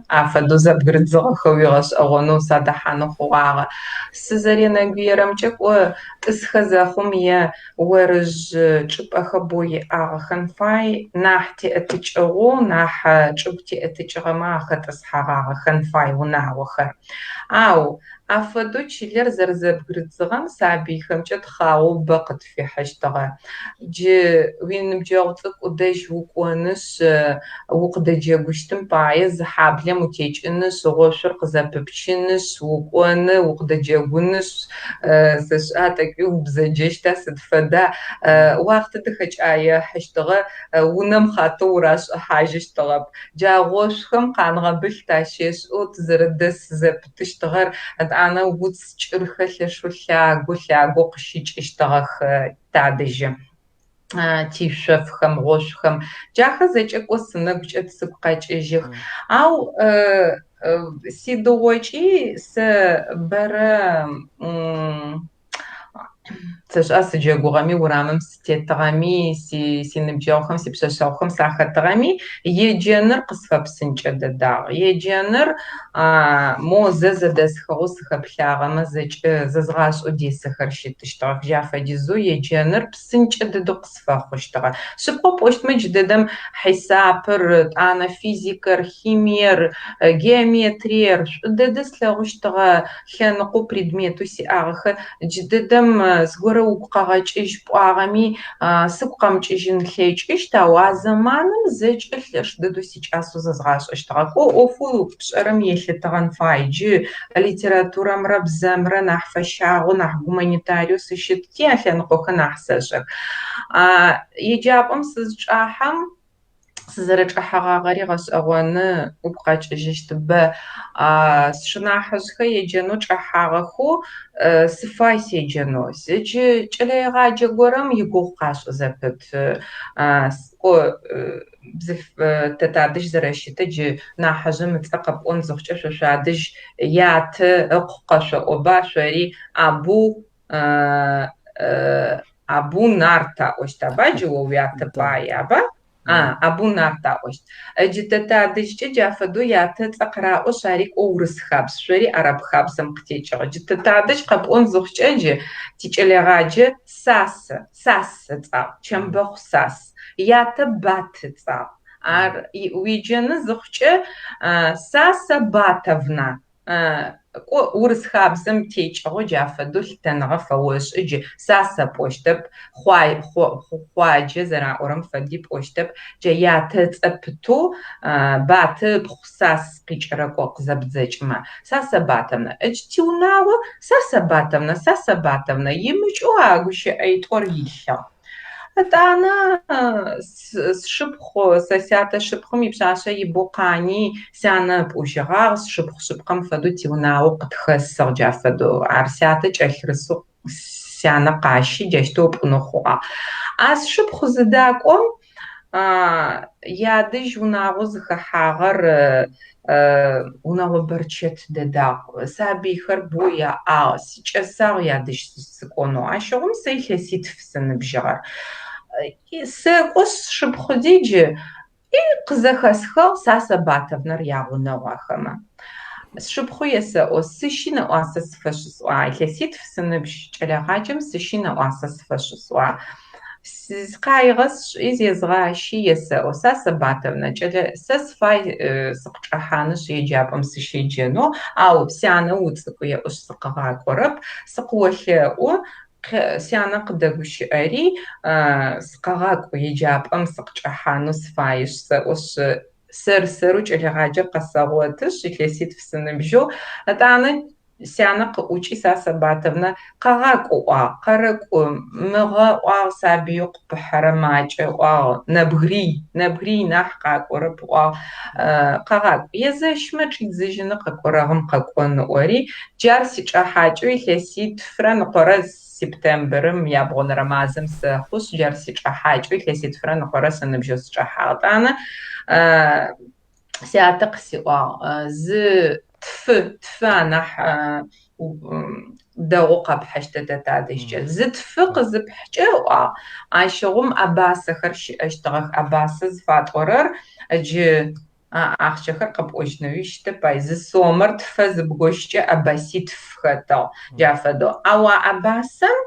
B: Афэдэу зэбгырыдзыгъэхэу уигъэшӏэгъонэу садэхьанэу хъугъагъэ. Сызэренэгуерэмкӏэ кӏо тӏысхэ зэхъум е орыжъ чӏыпӏэхэр боу иӏагъэхэн фай, нахь теӏэтыкӏыгъэу, нахь чӏыгу теӏэтыкӏыгъэмэ ахэтӏысхьэгъагъэхэн фай унагъохэр. Ау афэдэу чылэр зэрэзэбгырыдзыгъэм сабыйхэмкӏэ тхъагъоу бэ къытфихьыщтыгъэ. Джы уиныбджэгъу цӏыкӏу дэжь укӏонышъ, укъыдэджэгущтым пае зы хьаблэм утекӏынышъ, гъошъур къызэпыпчынышъ, укӏоны, укъыдэджэгунышъ, сэшӏа тӏэкӏуи убзэджэщта сыд фэда. Уахътэ дэхэкӏае ыхьыщтыгъэ, унэм хъатэу урашӏыхьажьыщтыгъэп. Джа гъошъухэм къангъэбылъ тащешӏэу тызэрэдэс зэпытыщтыгъэр, етӏанэ уц кӏырхэр лъэшэу лъагэу лъагэу къыщыкӏыщтыгъэх тадэжьы. Тишъофхэм, гъошъухэм. Джахэр зэкӏэ кӏо сынэгу кӏэт сыгу къэкӏыжьых. Ау сидыгъокӏи сэ бэрэ сэшӏа сыджэгугъэми, урамым сытетыгъэми, синыбджэгъухэм, сипшъэшъэгъухэм сахэтыгъэми, еджэныр къысфэпсынкӏэ дэдагъ. Еджэныр мо зэ зэдэсхыгъэу сыхэплъагъэмэ зэкӏэ зэзгъашӏэу десэхэр щытыщтыгъэх. Джа фэдизэу еджэныр псынкӏэ дэдэу къысфэхъущтыгъэ. Шъыпкъэу пӏощтмэ, джыдэдэм хьисапыр, тӏанэ физикэр, химиер, геометриер шӏу дэдэ слъэгъущтыгъэ лъэныкъоу предметэу сиӏагъэхэр джыдэдэм зыгорэ угу къэгъэкӏыжь пӏуагъэми сыгу къэмыкӏыжьын лъэкӏыщт, ау а зэманым зэкӏэ лъэш дэдэу сикӏасэу зэзгъашӏэщтыгъэ. Кӏо ӏофэу пшӏэрэм елъытыгъэн фай. Джы литературэмрэ бзэмрэ нахь фэщагъэу, нахь гуманитариеу сыщытти, а лъэныкъохэр нахь сэшӏэх. Еджапӏэм сызчӏахьэм сызэрэчӏэхьэгъагъэри гъэшӏэгъоны, угу къэкӏыжьыщт бэ. Сшынахьыжъхэр еджэнэу чӏэхьагъэхэу сыфай седжэнэу. Джы кӏэлэегъаджэ горэм игугъу къашӏы зэпыт. Кӏо тэ тадэжь зэрэщытыр джы нахьыжъым ыцӏэ къэпӏон зыхъукӏэ шъо шъуадэжь ятэ ыкъу къэшъоӏоба, шъори Абу Нарт аӏощт, аба джы о уятэ пае, аба? Абу Нарт аӏощт. Джы тэ тадэжькӏэ джа фэдэу ятэ ыцӏэ къыраӏошъ, ари кӏо урыс хабз, шъори араб хабзэм къытекӏыгъ. Джы тэ тадэжь къэпӏон зыхъукӏэ джы тикӏэлэегъаджэ Сасэ, Сас ыцӏагъ, Чэмбэхъу Сас. Ятэ Бат ыцӏагъ. Ар уеджэны зыхъукӏэ Саса Батовна, кӏо урыс хабзэм текӏыгъэу джа фэдэу лъытэныгъэ фэошӏы джы Саса пӏощтэп, Хъуаджэ зэраӏорэм фэди пӏощтэп, джа ятэ ыцӏэ пытэу Батэ ыпхъу Сас къикӏырэ кӏо къызэбдзэкӏымэ. Саса Батовна. Ыдж тиунагъо Саса Батовна, Саса Батовна имыкӏэу а гущыӏэитӏур илъыгъ. Ытӏанэ сшыпхъу, сэ сятэ шыпхъум ипшъашъэ ибэу къани, сянэ ыпӏужьыгъагъ, сшыпхъу шъыпкъэм фэдэу тиунагъо къытхэсыгъ джа фэдэу. Ар сятэ кӏэлъырысэу сянэ къащи, джащтэу ыпӏунэу хъугъагъ. А сшыпхъу зыдакӏом, ядэжь унагъо зыхэхьагъэр унэгъо бэрчэт дэдагъ. Сабыйхэр боу яӏагъ, сикӏэсагъ ядэжь сыкӏонэу. Ащыгъум сэ илъэситф сыныбжьыгъэр. Сэкӏо сшыпхъу деджы, и къызэхэсхыгъ Саса Батовнар ягъунэгъу ахэмэ. Сшыпхъу есэӏо, сыщи нэӏуасэ сыфэшӏ сӏуа, илъэситф сыныбжь, кӏэлэегъаджэм сыщи нэӏуасэ сыфэшӏ сӏуа. Къаигъэ сшӏи зезгъащи есэӏо, Саса Батовна, кӏэлэ, сэ сыфай сыкъычӏэхьанышъ еджапӏэм сыщеджэнэу, ау сянэ уцӏыкӏу еӏошъ сыкъыгъакӏорэп, сыкъыолъэӏу, сянэ къыдэгущыӏэри, сыкъэгъакӏу еджапӏэм сыкъычӏэхьанэу сыфаешъ сэӏошъ, сэр-сэрэу кӏэлэегъаджэр къэсэгъотышъ, илъэситф сыныбжьэу, ытӏанэ сянэ къыӏукӏи Саса Батовна къэгъакӏу ыӏуагъ, къэрэкӏу, мыгъэ ыӏуагъ сабыеу къыпыхьэрэ макӏэ ыӏуагъ, нэбгырий, нэбгырий нахь къакӏорэп ыӏуагъ, къэгъакӏу. Езэщмэ чӏидзыжьыны къэкӏорэгъым къэкӏон ыӏори, джар сичӏэхьакӏэу илъэситфрэ ныкъорэ септембрым ябгъонэрэ мазэм сэхъушъ, джар сичӏэхьакӏэу илъэситфрэ ныкъорэ сыныбжьэу сычӏэхьагъ. Ытӏанэ сятэ къысиӏуагъ, зы тфы, тфы анахь дэгъоу къэпхьыщтэ тэ тадэжькӏэ. Зы тфы къызыпхькӏэ ыӏуагъ, ащыгъум абасэхэр щыӏэщтыгъэх. Абасэ зыфатӏорэр джы а ахъщэхэр къэпӏожьынэуи щытэп, ай зы сомэр тфэ зыбгощкӏэ абаситф хэтыгъ, джа фэдэу. Ау а абасэм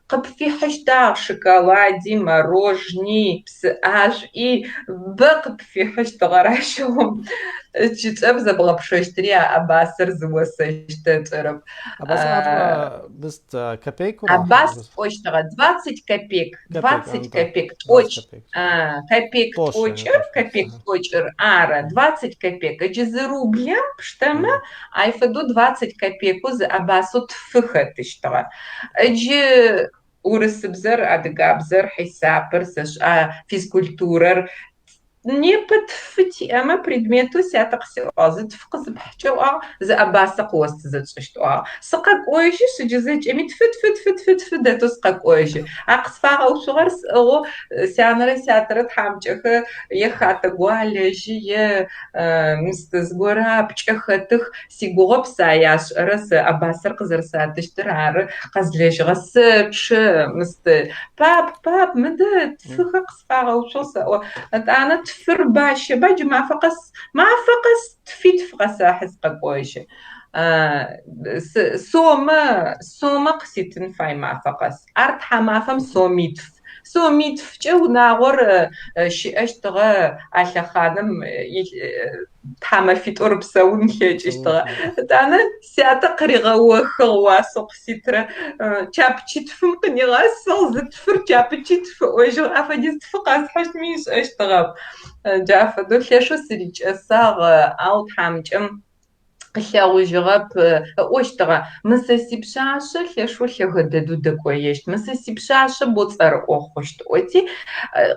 B: къыпфихьыщтагъ шоколади, морожни, псы ӏашӏуи, бэ къыпфихьыщтыгъэр ащыгъум. Джы тшӏэрэп зэбгъэпшэщтыри а абасэр зыосэщтыр тшӏэрэп.
A: Абасэр атӏэ быст копейкэу
B: Абас пӏощтыгъэ, 20 копек, 20 копек, тӏокӏ, копек тӏокӏыр, копек тӏокӏыр, ары, 20 копек. Ыджы зы рублем пштэмэ, ай фэдэу 20 копекэу зы абасэу тфы хэтыщтыгъэ. Ыджы урысыбзэр, адыгабзэр, хьисапыр, сэшӏа, физкультурэр Непэ тфы тиӏэмэ, предметэу сятэ къысиӏуагъ, зы тфы къызыпхькӏэ ыӏуагъ, зы абасэ къыостызэ тшӏыщт ыӏуагъ. Сыкъэкӏожьышъ, ыджы зэкӏэми тфы, тфы, тфы, тфы, тфы дэтэу сыкъэкӏожьы. А къысфагъэуцугъэр сӏыгъэу сянэрэ сятэрэ тхьамыкӏэхэр е хатэ гуалэжьы, е мыстэ зыгорэ апкӏэ хэтых. Сигугъэп сэ а яшӏэрэ сэ абасэр къызэрэсатыщтыр ары къэзлэжьыгъэ сэчъэ, мыстэ. Пап, пап, мыдэ тфыхэр къысфагъэуцугъ сэӏо. Ытӏанэ тфыр бащэба джы мафэ къэс, мафэ къэс тфитф къэсэхьы сыкъэкӏожьы. Сомэ, сомэ къыситын фай мафэ къэс. Ар тхьамафэм сомитф. Сомитфкӏэ унагъор щыӏэщтыгъэ а лъэхъаным тхьамэфитӏур псэун ылъэкӏыщтыгъэ. Ытӏанэ сятэ къыригъэохыгъ уасэу къыситрэ чапычитфым къынигъэсыгъ, зы тфыр чапычитф ыӏожьыгъ, афэдиз тфы къэсхьыщтми ышӏэщтыгъэп. Джа фэдэу лъэшэу сырикӏэсагъ, ау тхьамыкӏэм къылъэгъужьыгъэп, ыӏощтыгъэ, мы сэ сипшъашъэ лъэшэу лъэгэ дэдэу дэкӏоещт, мы сэ сипшъашъэ боу цӏэрыӏо хъущт ыӏоти,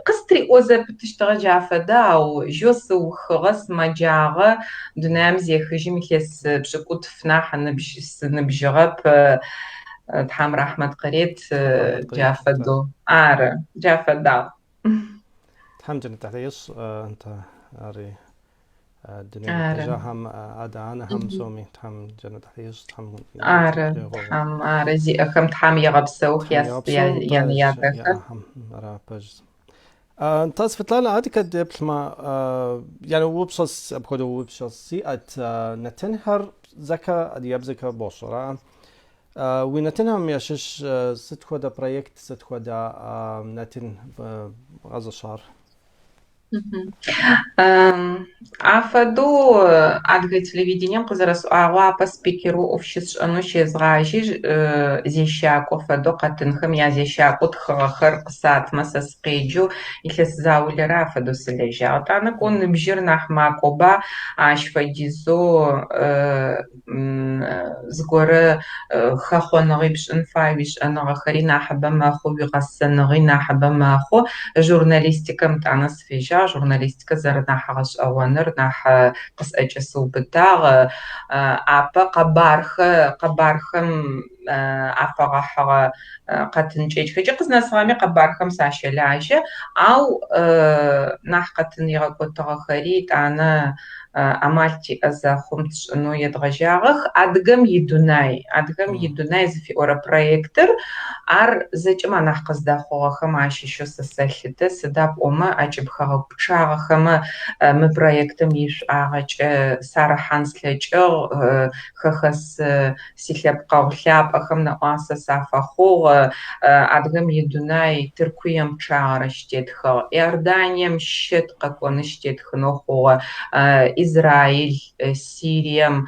B: къыстриӏо зэпытыщтыгъэ джа фэдэ, ау жьэу сыухыгъэ, сымэджагъэ, дунаим зехыжьым илъэс пшӏыкӏутф нахь ыныбжь сыныбжьыгъэп, Тхьам рахьмэт къырет, джа фэдэу, ары, джа фэдагъ.
A: Тхьэм джэнэт ӏыхьлы ищӏ, нтӏэ, ари дунейм ехыжахэм, адэ-анэхэм псоми Тхьэм джэнэт ӏыхьлы ищӏ, Тхьэм
B: Ары, Тхьэм, ары, зиӏэхэм Тхьэм егъэпсэух янэ-ятэхэр.
A: Ара, пэжщ. Нтӏэ, Светланэ, адэкӏэ деплъмэ, яни упщӏэ, апхуэдэ упщӏэ сиӏэт, нэтынхэр зэкэ адыгэбзэкэ бощӏ, ара? Уи нэтынхэм ящыщ сыт хуэдэ проект, сыт хуэдэ нэтын бгъэзэщӏар?
B: Афэдэу адыгэ телевидением къызэрэсӏуагъэу апэ спикерэу ӏоф щысшӏэнэу щезгъажьи зещакӏо фэдэу къэтынхэм язещакӏоу тхыгъэхэр къысатмэ сэ сыкъеджэу илъэс заулэрэ афэдэу сылэжьагъ. Етӏанэ кӏо ныбжьыр нахь макӏоба ащ фэдизэу зыгорэ хэхъоныгъи пшӏын фай, уишӏэныгъэхэри нахьыбэ мэхъу, уигъэсэныгъи нахьыбэ мэхъу. Журналистикэм етӏанэ сыфежьагъ, журналистикэ зэрэнахь гъэшӏэгъоныр нахь къысӏэкӏэсыубытагъ. Апэ къэбархэ къэбархэм афэгъэхьыгъэ къэтын кӏэкӏхэкӏэ къызнэсыгъэми къэбархэм сащэлажьэ, ау нахь къэтын игъэкӏотыгъэхэри етӏанэ амал тиӏэ зэхъум тшӏынэу едгъэжьагъэх. Адыгэм идунай, Адыгэм идунай зыфиӏорэ проектыр ар зэкӏэм анахь къыздэхъугъэхэм ащыщэу сэ сэлъытэ, сыда пӏомэ ӏэкӏыб хэгъэгу пчъагъэхэмэ мы проектым ишӏуагъэкӏэ сарыхьан слъэкӏыгъ, хэхэс силъэпкъэгъу лъапӏэхэм нэӏуасэ сафэхъугъ, Адыгэм идунай Тыркуем пчъагъэрэ щытетхыгъ, Иорданием щэ тыкъэкӏонышъ щытетхынэу хъугъэ, Израиль, Сирием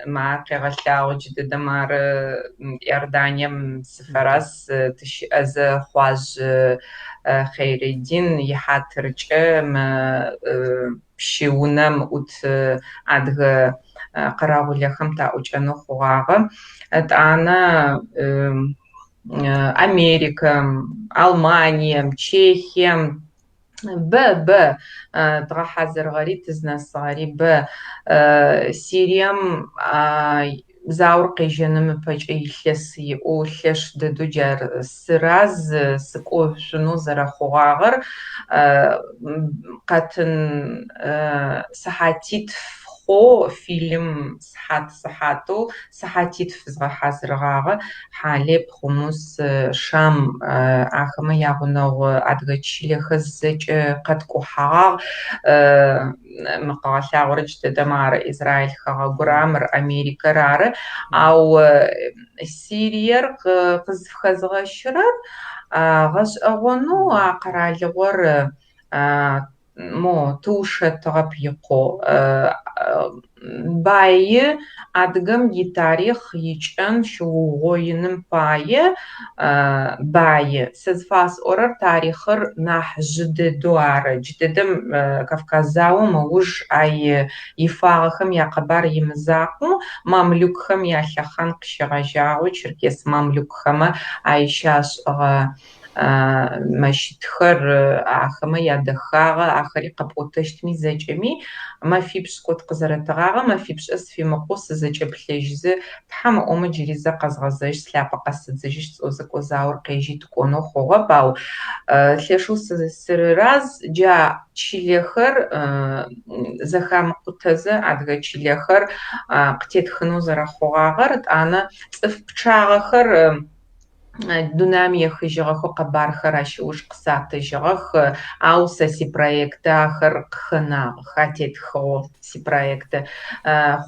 B: мар къегъэлъагъо джыдэдэм ар Иорданием сыфэраз тыщыӏэзэ Хъуажъ Хъейредин ихьатыркӏэ мы пщы унэм ӏут адыгэ къэрэгъулэхэм таӏукӏэнэу хъугъагъэ. Етӏанэ Америкэм, Алманием, Чехием бэ бэ дгъэхьазырыгъэри тызнэсыгъэри бэ. Сирием заор къежьэным ыпэкӏэ илъэс иӏэу лъэш дэдэу джар сыраз сыкӏошъунэу зэрэхъугъагъэр къэтын сыхьатитф хъоу фильм сыхьат сыхьатэу сыхьатитф згъэхьазырыгъагъэ Хьалеп, Хъумус, Шам ахэмэ ягъунэгъу адыгэ чылэхэр зэкӏэ къэткӏухьагъагъ. Мы къэгъэлъагъорэ джыдэдэм ары Израиль хэгъэгур, мыр Америкэр ары. Ау Сириер къызфыхэзгъэщырэр гъэшӏэгъонэу а къэралыгъор мо тыушэтыгъэп икъоу. Баи адыгэм итарихъ икӏэн щыугъоиным пае баи. Сэ зыфасӏорэр тарихъыр нахь жъы дэдэу ары. Джыдэдэм Кавказ заом ыуж ай ифагъэхэм якъэбар имызакъоу мамлюкхэм ялъэхъан къыщегъэжьагъэу черкес мамлюкхэмэ ай щашӏыгъэ мэщытхэр ахэмэ ядэхагъэ ахэри къэпӏотэщтми зэкӏэми мэфипшӏ кӏот къызэрэтыгъагъэ мэфипшӏэ сфимыкъоу сызэкӏэплъэжьызэ Тхьэм ыӏомэ джыри зэ къэзгъэзэжь слъапэ къэсыдзыжьыщт сӏозэ кӏо заор къежьи тыкӏонэу хъугъэп, ау лъэшэу сырыраз джа чылэхэр зэхамыкъутэзэ адыгэ чылэхэр къытетхынэу зэрэхъугъагъэр, етӏанэ цӏыф пчъагъэхэр дунаим ехыжьыгъэхэу къэбархэр ащ ыуж къысатыжьыгъэх, ау сэ сипроекты ахэр къыхэнагъэх, атетхыгъэу сипроекты.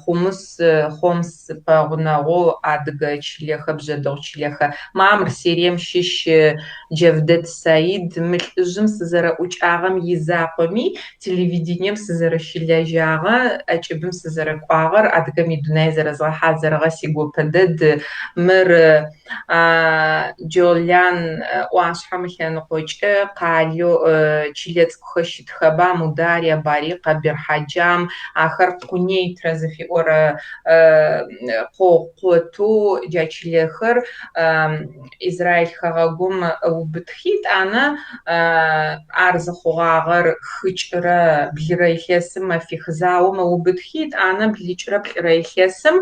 B: Хъумыс, Хъомс пэгъунэгъоу адыгэ чылэхэ, бжъэдыгъу чылэхэ. Мамыр Сирием щыщ Джэвдэт Саид мы лӏыжъым сызэрэӏукӏагъэм изакъоми телевидением сызэрэщылэжьагъэ, ӏэкӏыбым сызэрэкӏуагъэр, адыгэм идунай зэрэзгъэхьазырыгъэ сигопэ дэд. Мыр Джолян ӏуашъхьэм ылъэныкъокӏэ къалэу чылэ цӏыкӏухэр щытхэба Мудария, Барикъэ, Бирхьаджам, ахэр Къунейтрэ зыфиӏорэ къотэу джа чылэхэр Израиль хэгъэгум ыубытхи, етӏанэ ар зыхъугъагъэр хыкӏырэ блырэ илъэсым мэфих заом ыубытхи, етӏанэ блыкӏырэ плӏырэ илъэсым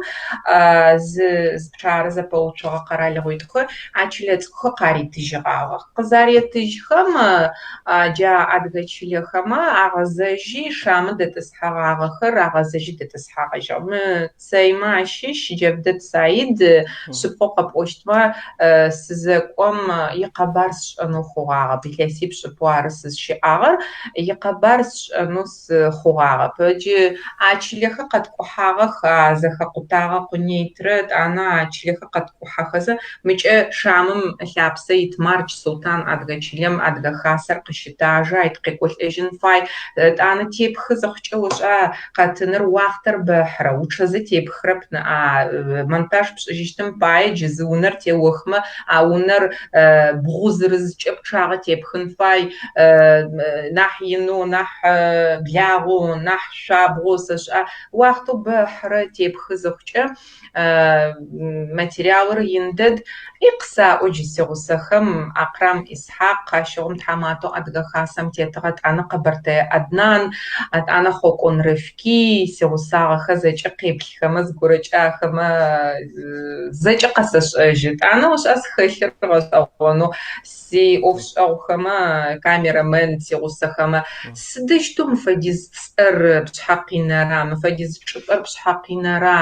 B: зы пчъагъэрэ зэпэуцугъэ къэралыгъуитӏухэр а чылэ цӏыкӏухэр къаритыжьыгъагъэх. Къызаретыжьхэм джа адыгэ чылэхэмэ агъэзэжьи Шамы дэтӏысхьэгъагъэхэр агъэзэжьи дэтӏысхьагъэжьыгъ. Мы Цэймэ ащыщ Джэвдэт Саид шъыпкъэу къэпӏощтмэ сызэкӏом икъэбар сшӏэнэу хъугъагъэп. Илъэсипшӏ ыпэу ары сызщыӏагъэр, икъэбар сшӏэнэу хъугъагъэп. Джы а чылэхэр къэткӏухьагъэх, а зэхэкъутагъэ Къунейтрэ, етӏанэ а чылэхэр къэткӏухьэхэзэ мыкӏэ Шамы Шамым ылъапсэ ит Мардж Султан адыгэ чылэм Адыгэ Хасэр къыщытажэ, ай тыкъекӏолӏэжьын фай. Етӏанэ тепхы зыхъукӏэ ошӏа къэтыныр уахътэр бэ ыхьырэ, учъэзэ тепхырэп ныӏа, монтаж пшӏыжьыщтым пае джы зы унэр теохмэ, а унэр бгъу зырызкӏэ пчъагъэ тепхын фай, нахь инэу, нахь благъэу, нахь шъуабгъоу сэшӏа, уахътэу бэ ыхьырэ тепхы зыхъукӏэ. Материалыр ин дэд. И къысаӏо джы сигъусэхэм, Акрам Исхьакъ, ащыгъум тхьаматэу Адыгэ Хасэм тетыгъэ, етӏанэ Къэбэртэе Аднан, етӏанэ Хъокӏон Рыфки, сигъусагъэхэр зэкӏэ къеплъхэмэ зыгорэкӏэ ахэмэ зэкӏэ къэсэшӏэжьы. Етӏанэ ошӏа схэлъыр гъэшӏэгъонэу сиӏофшӏэгъухэмэ, камерамен сигъусэхэмэ, сыдэущтэу мы фэдиз цӏэр пшъхьэ къинэра, мы фэдиз чӏыпӏэр пшъхьэ къинэра,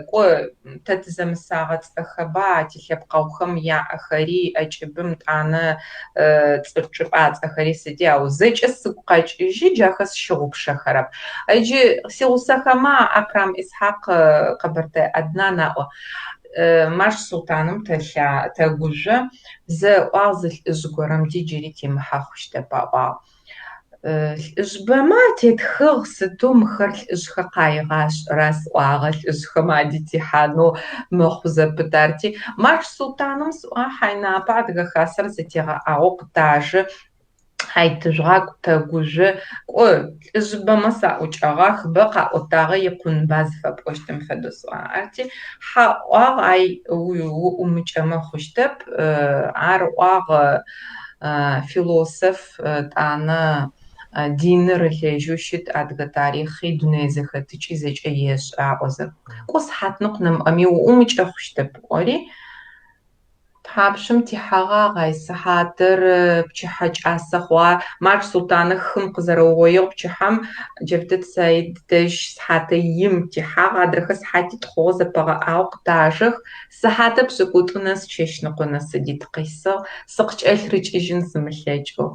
B: кӏо, тэ тызэмысагъэ цӏэхэба тилъэпкъэгъухэм яӏэхэри, ӏэкӏыбым тӏанэ цӏыф чӏыпӏацӏэхэри сыди, ау зэкӏэ сыгу къэкӏыжьы, джахэр сщыгъупшэхэрэп. Ыджы сигъусэхэмэ Акрам Исхьакъ, Къэбэртэе Аднан аӏо. Мардж Султаным тэгужъо, зэ ыӏуагъ зы лӏыжъ горэм ди джыри темыхьэ хъущтэп аӏуагъ. Лӏыжъ бэмэ атетхыгъ, сыдэу мыхэр лӏыжъхэр къаигъашӏэра сӏуагъэ, лӏыжъхэм адитихьанэу мэхъу зэпыт арти. Мардж Султаным сӏуагъ, хьайнапэ Адыгэ Хасэр зэтегъэӏагъэу къытажэ, хьай тыжъугъакӏу, тэгужъо, кӏо, лӏыжъ бэмэ саӏукӏэгъах, бэ къаӏотагъэ икъунба зыфэпӏощтым фэдэу сӏуагъ. Арти, хьа ыӏуагъ, ай уӏумыкӏэмэ хъущтэп, ар ыӏуагъ философ, тӏанэ диныр ылэжьэу щыт, адыгэ тарихъи, дунэе зэхэтыкӏи зэкӏэ ешӏэ аӏозэ. Кӏо, сыхьатныкъу нэмыӏэми уӏумыкӏэ хъущтэп, ыӏори, Тхьапшым тихьэгъагъ ай сыхьатыр пчыхьэ кӏасэ хъугъа. Мардж Султанэ хым къызэрэугъоигъ пчыхьэм Джэвдэт Саид дэжь сыхьатэ им тихьагъ, адрэхэр сыхьатитӏу хъугъэу зэпэгъэӏагъэу къытажэх. Сыхьатэ пшӏыкӏутӏу нэс чэщныкъо нэс сыди тыкъисыгъ, сыкъыкӏэлъырыкӏыжьын сымылъэкӏэу.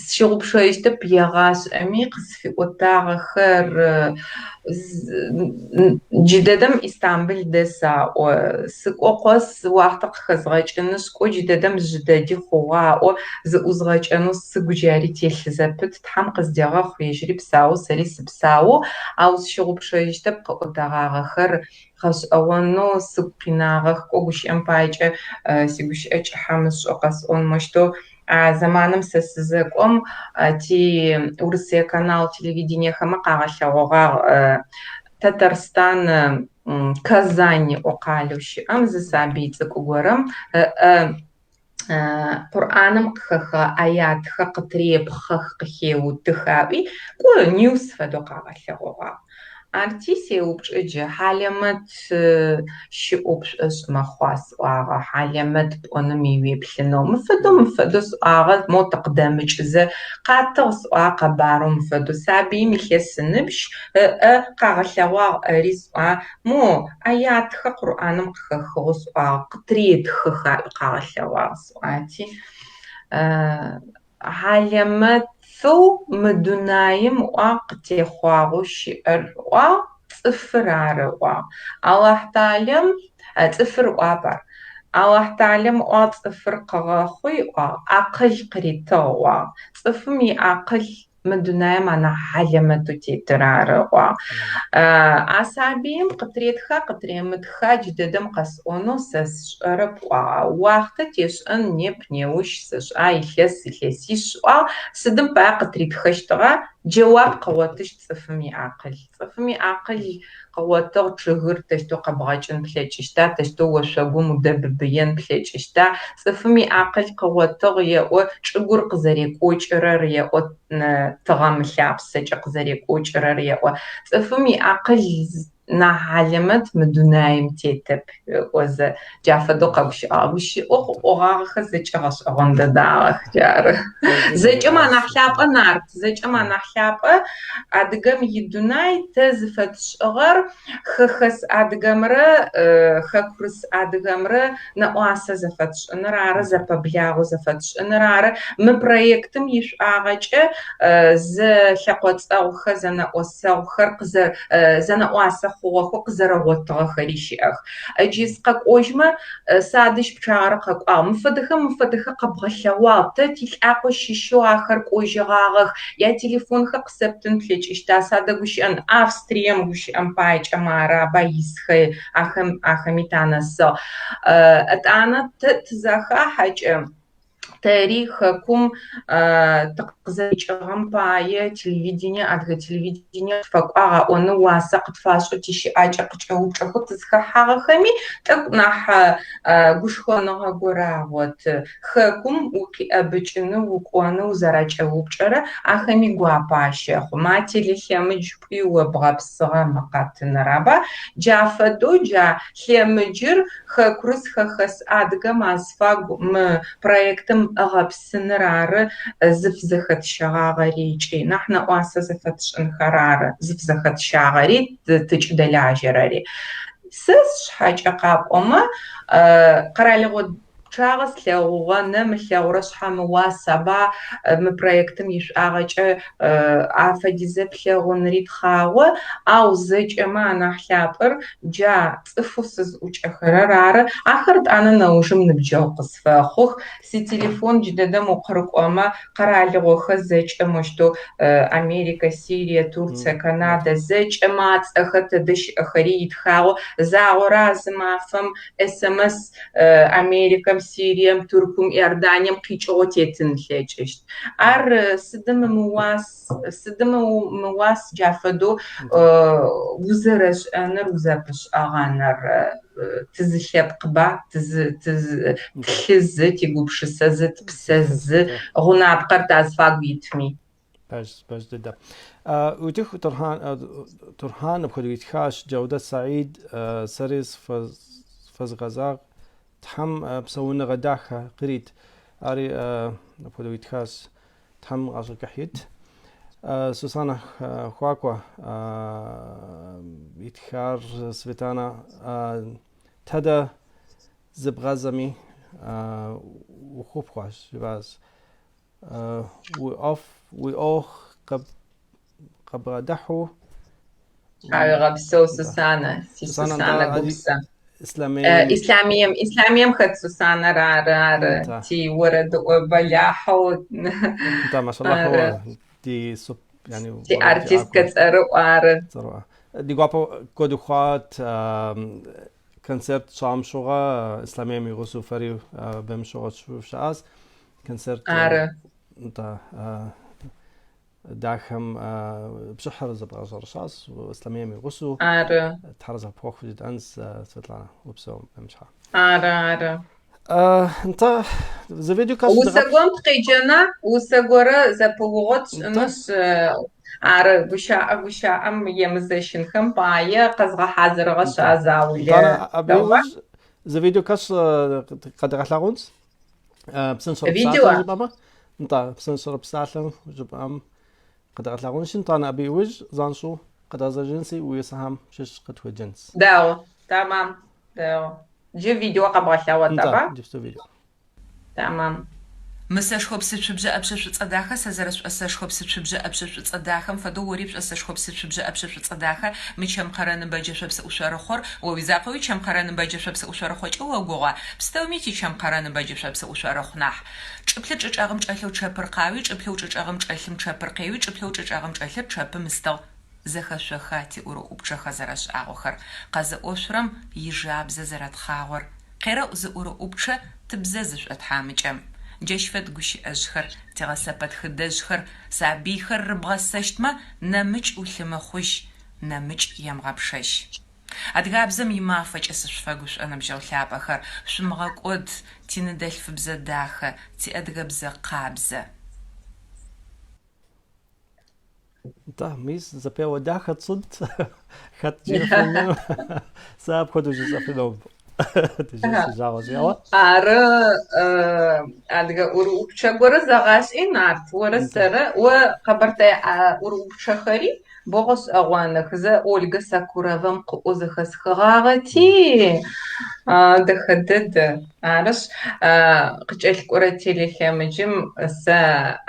B: Сщыгъупшэщтэп егъашӏэми къысфиӏотагъэхэр. Джыдэдэм Истамбыл дэс аӏо. Сыкӏо къэс уахътэ къыхэзгъэкӏынышъ, кӏо джыдэдэм жъы дэди хъугъэ аӏо, зыӏузгъэкӏэнэу сыгу джари телъ зэпыт, Тхьэм къыздегъэхъу, ежьыри псау, сэри сыпсау, ау сщыгъупшэжьыщтэп къыӏотэгъагъэхэр гъэшӏэгъонэу сыгу къинагъэх, кӏо гущыӏэм паекӏэ сигущыӏэ кӏыхьэ мышӏэу къэсӏон мощтэу А зэманым сэ сызэкӏом ти Урысые канал телевидениехэмэ къагъэлъэгъогъагъ Татарстан Казань ӏо къалэу щыӏэм зы сабый цӏыкӏу горэм ыӏэ Къурӏаным къыхэхыгъэ аятхэр къытырепхъэх, къыхеутых аӏуи, кӏо ньюс фэдэу къагъэлъэгъогъагъ. Арти сеупчӏы джы, хьалэмэт щыӏэу пшӏошъ мэхъуа сӏуагъэ, хьалэмэт пӏоным уеплъынэу. Мыфэдэу, мыфэдэу сӏуагъэ, моу тыкъыдэмыкӏызэ, къатыгъ сӏуагъэ къэбарэу мыфэдэу. Сабыим илъэс ыныбжь ыӏэ къагъэлъэгъуагъ ӏэри сӏуа, мо аятхэр Къурӏаным къыхэхыгъэу сӏуагъэ, къытыретхых аӏуи къагъэлъэгъуагъ сӏуати. Хьалэмэтэу мы дунаим, ыӏуагъ, къытехъуагъэу щыӏэр, ыӏуагъ, цӏыфыр ары, ыӏуагъ. Алахьталэм, цӏыфыр ыӏуагъэп ар. Алахьталэм, ыӏуагъ, цӏыфыр къыгъэхъуи, ыӏуагъ, акъыл къыритыгъ, ыӏуагъ. Цӏыфым иакъыл мы дунаим анахь хьалэмэтэу тетыр ары, ыӏуагъ. А сабыим къытыретха къытыремытха джыдэдэм къэсӏонэу сэ сшӏэрэп, ыӏуагъ. Ау уахътэ тешӏэн неп, неущ, сэшӏа, илъэс, илъэсищ, ыӏуагъ. Сыдым пае къытыритхэщтыгъа? Джэуап къыгъотыщт цӏыфым иакъыл. Цӏыфым иакъыл къыгъотыгъ чъыгыр тэщтэу къэбгъэкӏын плъэкӏыщта, тэщтэу ошъогум удэбыбыен плъэкӏыщта? Цӏыфым иакъыл къыгъотыгъ еӏо чӏыгур къызэрекӏокӏырэр еӏо тыгъэм ылъапсэкӏэ къызэрекӏокӏырэр еӏо. Цӏыфым иакъыл нахь хьалэмэт мы дунаим тетэп ыӏозэ, джа фэдэу къэгущыӏагъ. Гущыӏэу къыӏогъагъэхэр зэкӏэ гъэшӏэгъон дэдагъэх, джары. Зэкӏэм анахь лъапӏэ нарт, зэкӏэм анахь лъапӏэ адыгэм идунай тэ зыфэтшӏыгъэр хэхэс адыгэмрэ хэкурыс адыгэмрэ нэӏуасэ зэфэтшӏыныр ары, зэпэблагъэу зэфэтшӏыныр ары. Мы проектым ишӏуагъэкӏэ зэлъэкъоцӏэгъухэр, зэнэӏосэгъухэр къызэ зэнэӏуасэ. хъугъэхэу къызэрэгъотыгъэхэри щыӏэх. Джы сыкъэкӏожьмэ, садэжь пчъагъэрэ къэкӏуагъ. Мы фэдэхэм мы фэдэхэр къэбгъэлъэгъуагъ, тэ тилӏакъо щыщэу ахэр кӏожьыгъагъэх, ятелефонхэр къысэптын плъэкӏыщта, садэгущыӏэн. Австрием гущыӏэм паекӏэ мары аба исхэ, ахэм ахэми танэсыгъ. Етӏанэ тэ тызэхахьэкӏэ, Тэри хэкум тыкъызэрикӏыгъэм пае телевидение, адыгэ телевидение тфэкӏуагъ аӏонэу уасэ къытфашӏэу тищыӏакӏэ къыкӏэупчӏэхэу тызхэхьагъэхэми тӏэкӏу нахь гушхоныгъэ горэ агъоты. Хэкум укъиӏэбыкӏынэу, укӏонэу узэракӏэупчӏэрэ ахэми гуапэ ащэхъу. Ма телелъэмыдж пӏуи о бгъэпсыгъэ мы къэтыныр, аба? Джа фэдэу джа лъэмыджыр Хэкурыс хэхэс адыгэм азфагу мы проектым ыгъэпсыныр ары зыфзэхэтщэгъагъэри ыкӏи нахь нэӏуасэ зэфэтшӏынхэр ары зыфзэхэтщагъэри тыкӏыдэлажьэрэри. Сэ сшъхьэкӏэ къапӏомэ, къэралыгъо пчъагъэ слъэгъугъэ, нэм ылъэгъурэ шъхьэм ыуас аба мы проектым ишӏуагъэкӏэ афэдизэ плъэгъунри тхъагъо, ау зэкӏэмэ анахь лъапӏэр джа цӏыфэу сызӏукӏэхэрэр ары. Ахэр тӏанэ нэужым ныбджэгъу къысфэхъух. Сителефон джыдэдэм укъырыкӏомэ, къэралыгъохэр зэкӏэ мощтэу Америкэ, Сирие, Турция, Канадэ зэкӏэмэ ацӏэхэр тэдэ щыӏэхэри итхагъэу загъорэ а зы мафэм смс Америкэм, Сирием, Тыркум, Иорданием къикӏыгъэу тетын ылъэкӏыщт. Ар сыдым ымыуас, сыдым ымыуас джа фэдэу узэрэшӏэныр, узэпышӏэгъэныр. Тызылъэпкъба, тызы, тызы, тлъы зы, тигупшысэ зы, тпсэ зы, гъунапкъэр тазфагу итми.
A: Пэж, пэж дыдэ. Утыху Турхьан, Турхьан апхуэдэу итхащ, Джэудэт Саид сэри сфэзгъэзагъ, Тхьэм псэуныгъэ дахэ кърит. Ари апхуэдэу итхащ, Тхьэм гъащӏэ кӏыхь ит. Сусанэ Хуакӏуэ итхар Светланэ тэдэ зыбгъазэми ухупхъуащ, жиӏащ. Уи ӏуэху къыбгъэдэхьу.
B: Тхьауегъэпсэу, Сусанэ, си Сусанэ гупсэ. Ислъамием, Ислъамием хэт Сусанэр ары, ары, ти орэдыӏо бэлахьэу.
A: Нтӏэ, машаллахь,
B: Ары.
A: ди суп, yani
B: Ти артисткэ цӏэрыӏу ары.
A: Цӏэрыӏуэ. Ди гуапэу куэду хъуат концерт щам щыгъуэ Ислъамием и гъусэу фэри бэм щыгъуэ щыӏащ. Концерт
B: Ары.
A: нтӏэ дахэм пщыхьыр зэбгъэщӏэрэщӏащ Ислъамием и гъусэу.
B: Ары.
A: Тхьэр зэпхуэхъу жытӏэнщ, Светланэ, упсэу бэм щхьа.
B: Ары, ары.
A: Нтӏэ, зы видео кӏэщӏ
B: Усэ горэм тыкъеджэна? Усэ горэ зэпыугъо тшӏынышъ, ары, гущыӏэ гущыӏэм емызэщынхэм пае къэзгъэхьазырыгъэшъ а заулэ.
A: Итӏанэ абы
B: Дэгъуа?
A: иужь зы видео кӏэщӏ къэдгъэлъэгъунщ. Псынщӏэрыпсалъэ
B: Видео?
A: жыпӏэмэ, нтӏэ, псынщӏэрыпсалъэм жыпӏэм къэдгъэлъэгъунщи, нтӏанэ абы иужь занщӏэу къэдгъэзэжынси уи усэхэм щыщ къытхуеджэнщ.
B: Дэгъу, тэмам, дэгъу. Джы видео къэбгъэлъэгъот,
A: Нтӏэ,
B: аба?
A: иджыпсту видео.
B: Тэмам.
C: Мы сэшхо псыцубжъэ ӏэпшъэ шӏуцӏэ дахэ сэ зэрэсшӏосэшхо псыцубжъэ ӏэпшъэ шӏуцӏэ дахэм фэдэу ори пшӏосэшхо псыцубжъэ ӏэпшъэ шӏуцӏэ дахэ мы чэмкъэрэ ныбэджэшъо псыӏушъорыхъор о уизакъоуи чэмкъэрэ ныбэджэшъо псыӏушъорыхъокӏэ огугъа? Пстэуми тичэмкъэрэ ныбэджэшъо псыӏушъорыхъу нахь. Чӏыплъыр чӏычӏэгъым чӏэлъэу чъэпыр къауи, чӏыплъэу чӏычӏэгъым чӏэлъым чъэпыр къеуи, чӏыплъэу чӏычӏэгъым чӏэлъыр чъэпым ыстыгъ. Зэхэшъоха тиӏурыӏупчъэхэр зэрэшӏагъохэр, къэзыӏошъурэм ижабзэ зэрэтхъагъор? Къерэӏу зы ӏурыӏупчъэ тыбзэ зышӏотхьамыкӏэм. Джащ фэд гущыӏэжъхэр, тигъэсэпэтхыдэжъхэр, сабыйхэр рыбгъэсэщтмэ, нэмыкӏ улъымыхъужь, нэмыкӏ емыгъэпшэжь. Адыгабзэм и Мафэкӏэ сышъуфэгушӏо, ныбджэгъу лъапӏэхэр, шъумыгъэкӏод тиныдэлъфыбзэ дахэ, тиадыгэбзэ къабзэ.
A: Нтӏэ, мис зэпеуэ дахэ тщӏынт, хэт жиӏэфыну, сэ апхуэдэу жысӏэфыну. Си жагъуэщи, ауэ.
B: Ары, адыгэ ӏурыӏупчъэ горэ зэгъашӏи, Нарт, орэ сэрэ, о къэбэртэе ӏурыӏупчъэхэри бо гъэшӏэгъоных. Зэ Ольга Сокуровам къыӏоу зэхэсхыгъагъэти, дэхэ дэдэ. Арышъ, къыкӏэлъыкӏорэ телелъэмыджым сэ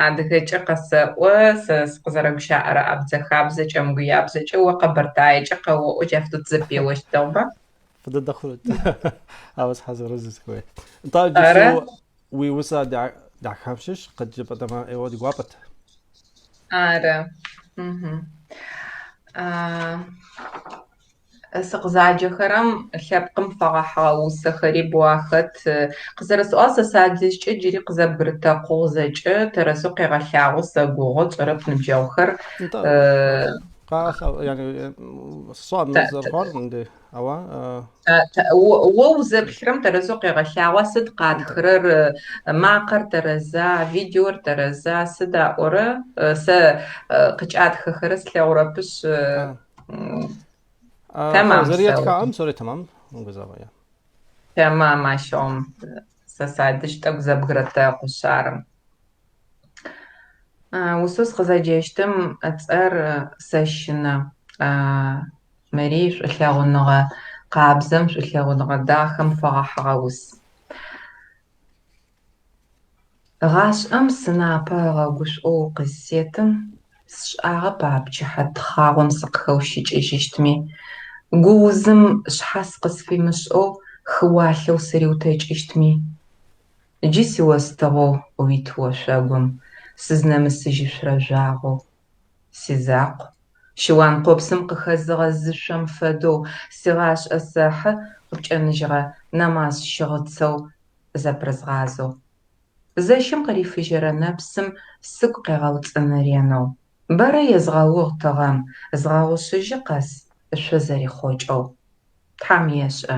B: адыгэкӏэ къэсэӏо, сэ сыкъызэрэгущаӏэрэ абдзэхабзэ, кӏэмгуябзэкӏэ, о къэбэртаекӏэ къэоӏо, джа фэдэу тызэпеощт, дэгъуба?
A: Фӏы дыдэ хъунут. Ауэ сыхьэзырыжу сыхуейт. Нтӏэ, иджыпсту уи усэ дахэм щыщ къыджепӏэтэмэ ӏейуэ ди гуапэт.
B: Ары. Сыкъызаджэхэрэм лъэпкъым фэгъэхьыгъэ усэхэри боу ахэт. Къызэрэсӏуагъ, сэ садэжькӏэ джыри къызэбгырытэкъугъ зэкӏэ, тэрэзэу къегъэлъагъо сэгугъэ, тшӏэрэп ныбджэгъухэр.
A: Нтӏэ, къагъэлъагъо, yani сщӏэкъым зэрыхъуар мыбдеж, ауэ.
B: О узэплъырэм тэрэзэу къегъэлъагъуа, сыд къатхырэр, макъэр тэрэза, видеор тэрэза, сыд аӏорэ? Сэ къыкӏатхэхэрэр слъэгъурэпышъ. Тэмам.
A: Зэретхаӏэм псори тэмам, умыгузавэ.
B: Тэмам ащыгъум. Сэ садэжь тӏэкӏу зэбгырэтэкъушъ ары. Усэу сыкъызэджэщтым ыцӏэр Сэщынэ. Мыри шӏулъэгъуныгъэ къабзэм, шӏулъэгъуныгъэ дахэм фэгъэхьыгъэ ус. Гъашӏэм сынапэ ыгъэгушӏоу къызсетым, сшӏагъэп а пчыхьэ тхъагъом сыкъыхэущыкӏыжьыщтми, гуузым шъхьас къысфимышӏэу хыуалъэу сыриутэкӏыщтми. Джы сиостыгъэу уит ошъогум, сызнэмысыжьышъурэ жъуагъоу. Сизакъу, щыуан къопсым къыхэзыгъэ зышъом фэдэу сигъашӏэ сэхьы къыпкӏэныжьыгъэ нэмаз щыгъыцэу зэпырызгъазэу. Зэщым къырифыжьэрэ нэпсым сыгу къегъэуцӏыны ренэу. Бэрэ езгъэугъ тыгъэм, згъэгъушъыжьы къэс ышъо зэрихъокӏэу. Тхьам ешӏэ,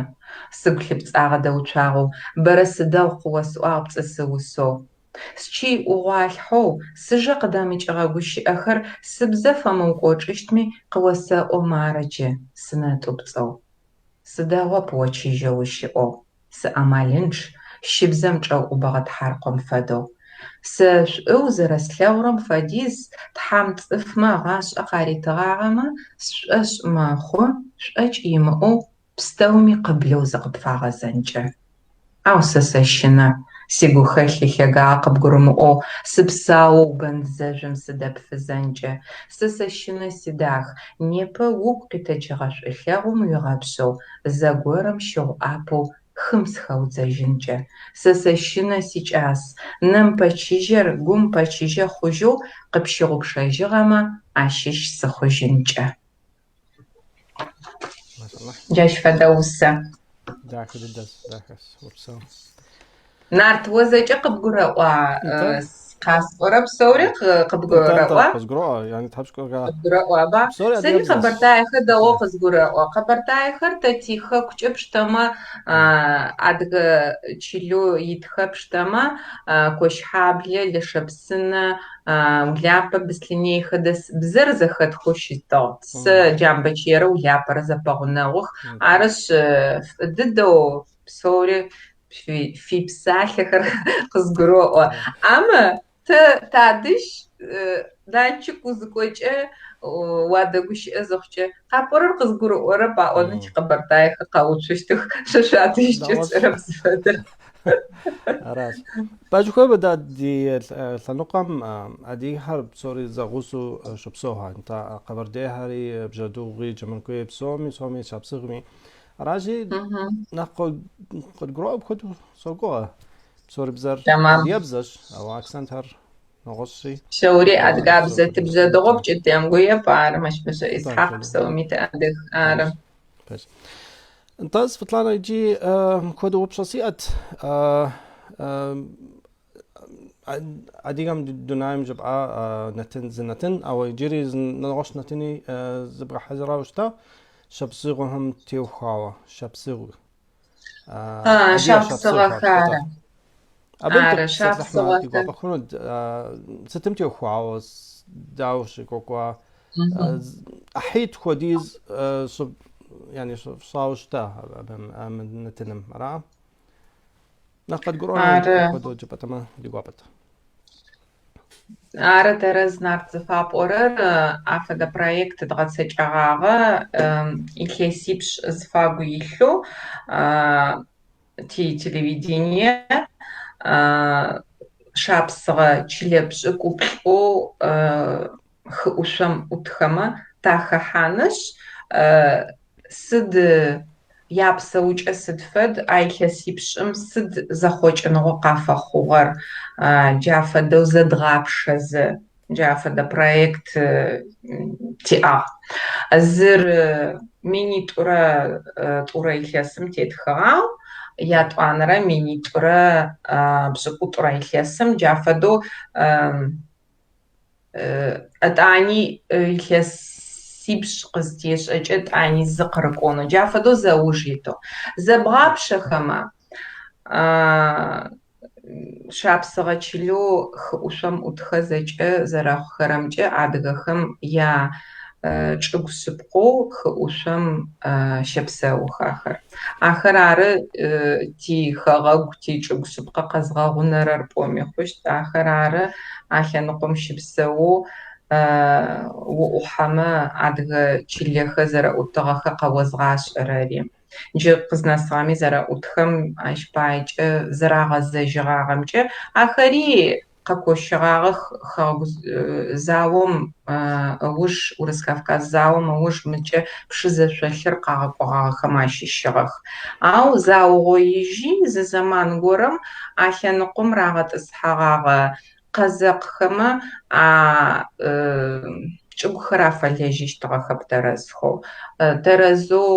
B: сыгу лъыпцӏагъэ дэуцуагъэу, бэрэ сыдэгъу къыосӏуагъ пцӏы сыусэу. Счый ӏугъуалъхьэу, сыжэ къыдэмыкӏыгъэ гущыӏэхэр сыбзэ фэмыукӏочӏыщтми, къыосэӏо мары джы, сынэтӏупцӏэу. Сыдэгъоп о чыжьэу ущыӏэу, сыамалынчъ, щыбзэм чӏэуӏубэгъэ тхьаркъом фэдэу. Сэ шӏу узэрэслъэгъурэм фэдиз Тхьам цӏыфмэ гъашӏэ къаритыгъагъэмэ, сшӏошъ мэхъу, шӏокӏ имыӏэу, пстэуми къыблэу зыкъыпфагъэзэнкӏэ. Ау сэ сэщынэ, сигухэлъ илъэгагъэ къыбгурымыӏоу, сыпсаоу бэнд зэжъум сыдэпфызэнкӏэ. Сэ сэщынэ, сидах, непэ угу къитэджэгъэ шӏулъэгъум уигъэпшъэу, зэгорэм щыгъу ӏапэу хым сыхэудзэжьынкӏэ. Сэ сэщынэ, сикӏас, нэм пэчыжьэр гум пэчыжьэ хъужьэу къыпщыгъупшэжьыгъэмэ ащыщ сыхъужьынкӏэ. Джащ фэдэ усэ.
A: Дахэ дыдэщ, дахэщ, упсэу.
B: Нарт, о зэкӏэ къыбгурэӏуа? Къасӏорэ псэури къыбгурэӏуа?
A: Къызгуроӏуэ, yani тхьэпщкӏуэ
B: Къыбгурэӏуаба?
A: Псори
B: Сэри
A: адыгэбзэщ.
B: къэбэртаехэр дэгъоу къызгурэӏо. Къэбэртаехэр тэ тихэкукӏэ пштэмэ, адыгэ чылэу итхэ пштэмэ, Кощхьаблэ, Лэшэпсынэ, Улапэ, Быслъынейхэ дэс бзэр зэхэтхэу щытыгъ. Сэ Джамбэчыерэ Улапэрэ зэпэгъунэгъух. Арышъ, шӏу дыдэу псори фи псалъэхэр къызгуроӏо. Амэ тэ тадэжь Налчык узыкӏокӏэ уадэгущыӏэ зыхъукӏэ къапӏорэр къызгурыӏорэп аӏоны тикъэбэртаехэр къэуцущтых. Шъо шъуадэжькӏэ сшӏэрэп зыфэдэр.
A: Аращ. Пэжу дэ ди лъэныкъуэм адыгэхэр псори зэгъусэу щопсэухэр. Нтӏэ, къэбэрдейхэри, бжьэдыгъуи, кӏэмыргуей псоми, псоми шапсыгъми. Аращи, нэхъ къыдгуроӏуэ апхуэдэу согугъэ. Псори бзэр
B: Тэмам.
A: адыгэбзэщ, ауэ акцентхэр нэгъуэщӏщи.
B: Псэури адыгабзэ тыбзэ дэгъоп кӏэтэмгуеп, ары Мэщбэшӏэ Исхьакъ псэуми тыадыг, ары.
A: Пэжщ. Нтӏэ, Светланэ, иджы мыпхуэдэ упщӏэ сиӏэт. Адыгэм дунейм жыпӏа нэтын зы нэтын, ауэ иджыри зы нэгъуэщӏ нэтыни зыбгъэхьэзырауэ щыта шапсыгъухэм теухуауэ, шапсыгъу. Адыгэ шапсыгъэхэр.
B: Шапсыгъэхэр ары.
A: Абы
B: Ары,
A: дыпсэлъыхьмэ ди
B: шапсыгъэхэр.
A: гуапэ хъунут. Сытым теухуауэ, дауэ щекӏуэкӏуа? ӏыхьитӏ хуэдиз. Yani фщӏауэ щыта абы мы нэтыным, ара? Нэхъ къэдгурыӏуэну
B: Ары.
A: апхуэдэу жыпӏэтэмэ ди гуапэт.
B: Ары тэрэз Нарт зыфапӏорэр, афэдэ проект дгъэцэкӏэгъагъэ илъэсипшӏ зыфагу илъэу тителевидение шапсыгъэ чылэ пшӏыкӏуплӏэу хыӏушъом ӏутхэмэ тахэхьанышъ, сыд япсэукӏэ сыд фэд, а илъэсипшӏым сыд зэхъокӏыныгъэу къафэхъугъэр, джа фэдэу зэдгъапшэзэ, джа фэдэ проект тиӏагъ. Зыр минитӏурэ тӏурэ илъэсым тетхыгъагъ, ятӏуанэрэ минитӏурэ пшӏыкӏутӏурэ илъэсым джа фэдэу Етӏани илъэсипшӏ къызтешӏэкӏэ етӏани зы къырыкӏонэу, джа фэдэу зэуж итыгъ. Зэбгъапшэхэмэ, шапсыгъэ чылэу хыӏушъом ӏутхэ зэкӏэ зэрэхъухэрэмкӏэ адыгэхэм я чӏыгу шъыпкъэу хыӏушъом щэпсэух ахэр. Ахэр ары тихэгъэгу, тичӏыгу шъыпкъэ къэзгъэгъунэрэр пӏоми хъущт. Ахэр ары а лъэныкъом щыпсэоу уӏухьэмэ адыгэ чылэхэр зэрэӏутыгъэхэр къэозгъашӏэрэри. Джы къызнэсыгъэми зэрэӏутхэм ащ паекӏэ зэрагъэзэжьыгъагъэмкӏэ ахэри къэкощыгъагъэх хэгъэгу заом ыуж, Урыс-Кавказ заом ыуж мыкӏэ Пшызэ шъолъыр къагъэкӏогъагъэхэм ащыщыгъэх. Ау заугъоижьи, зы зэман горэм а лъэныкъом рагъэтӏысхьэгъагъэ къэзэкъхэмэ а чӏыгухэр афэлэжьыщтыгъэхэп тэрэзхэу. Тэрэзэу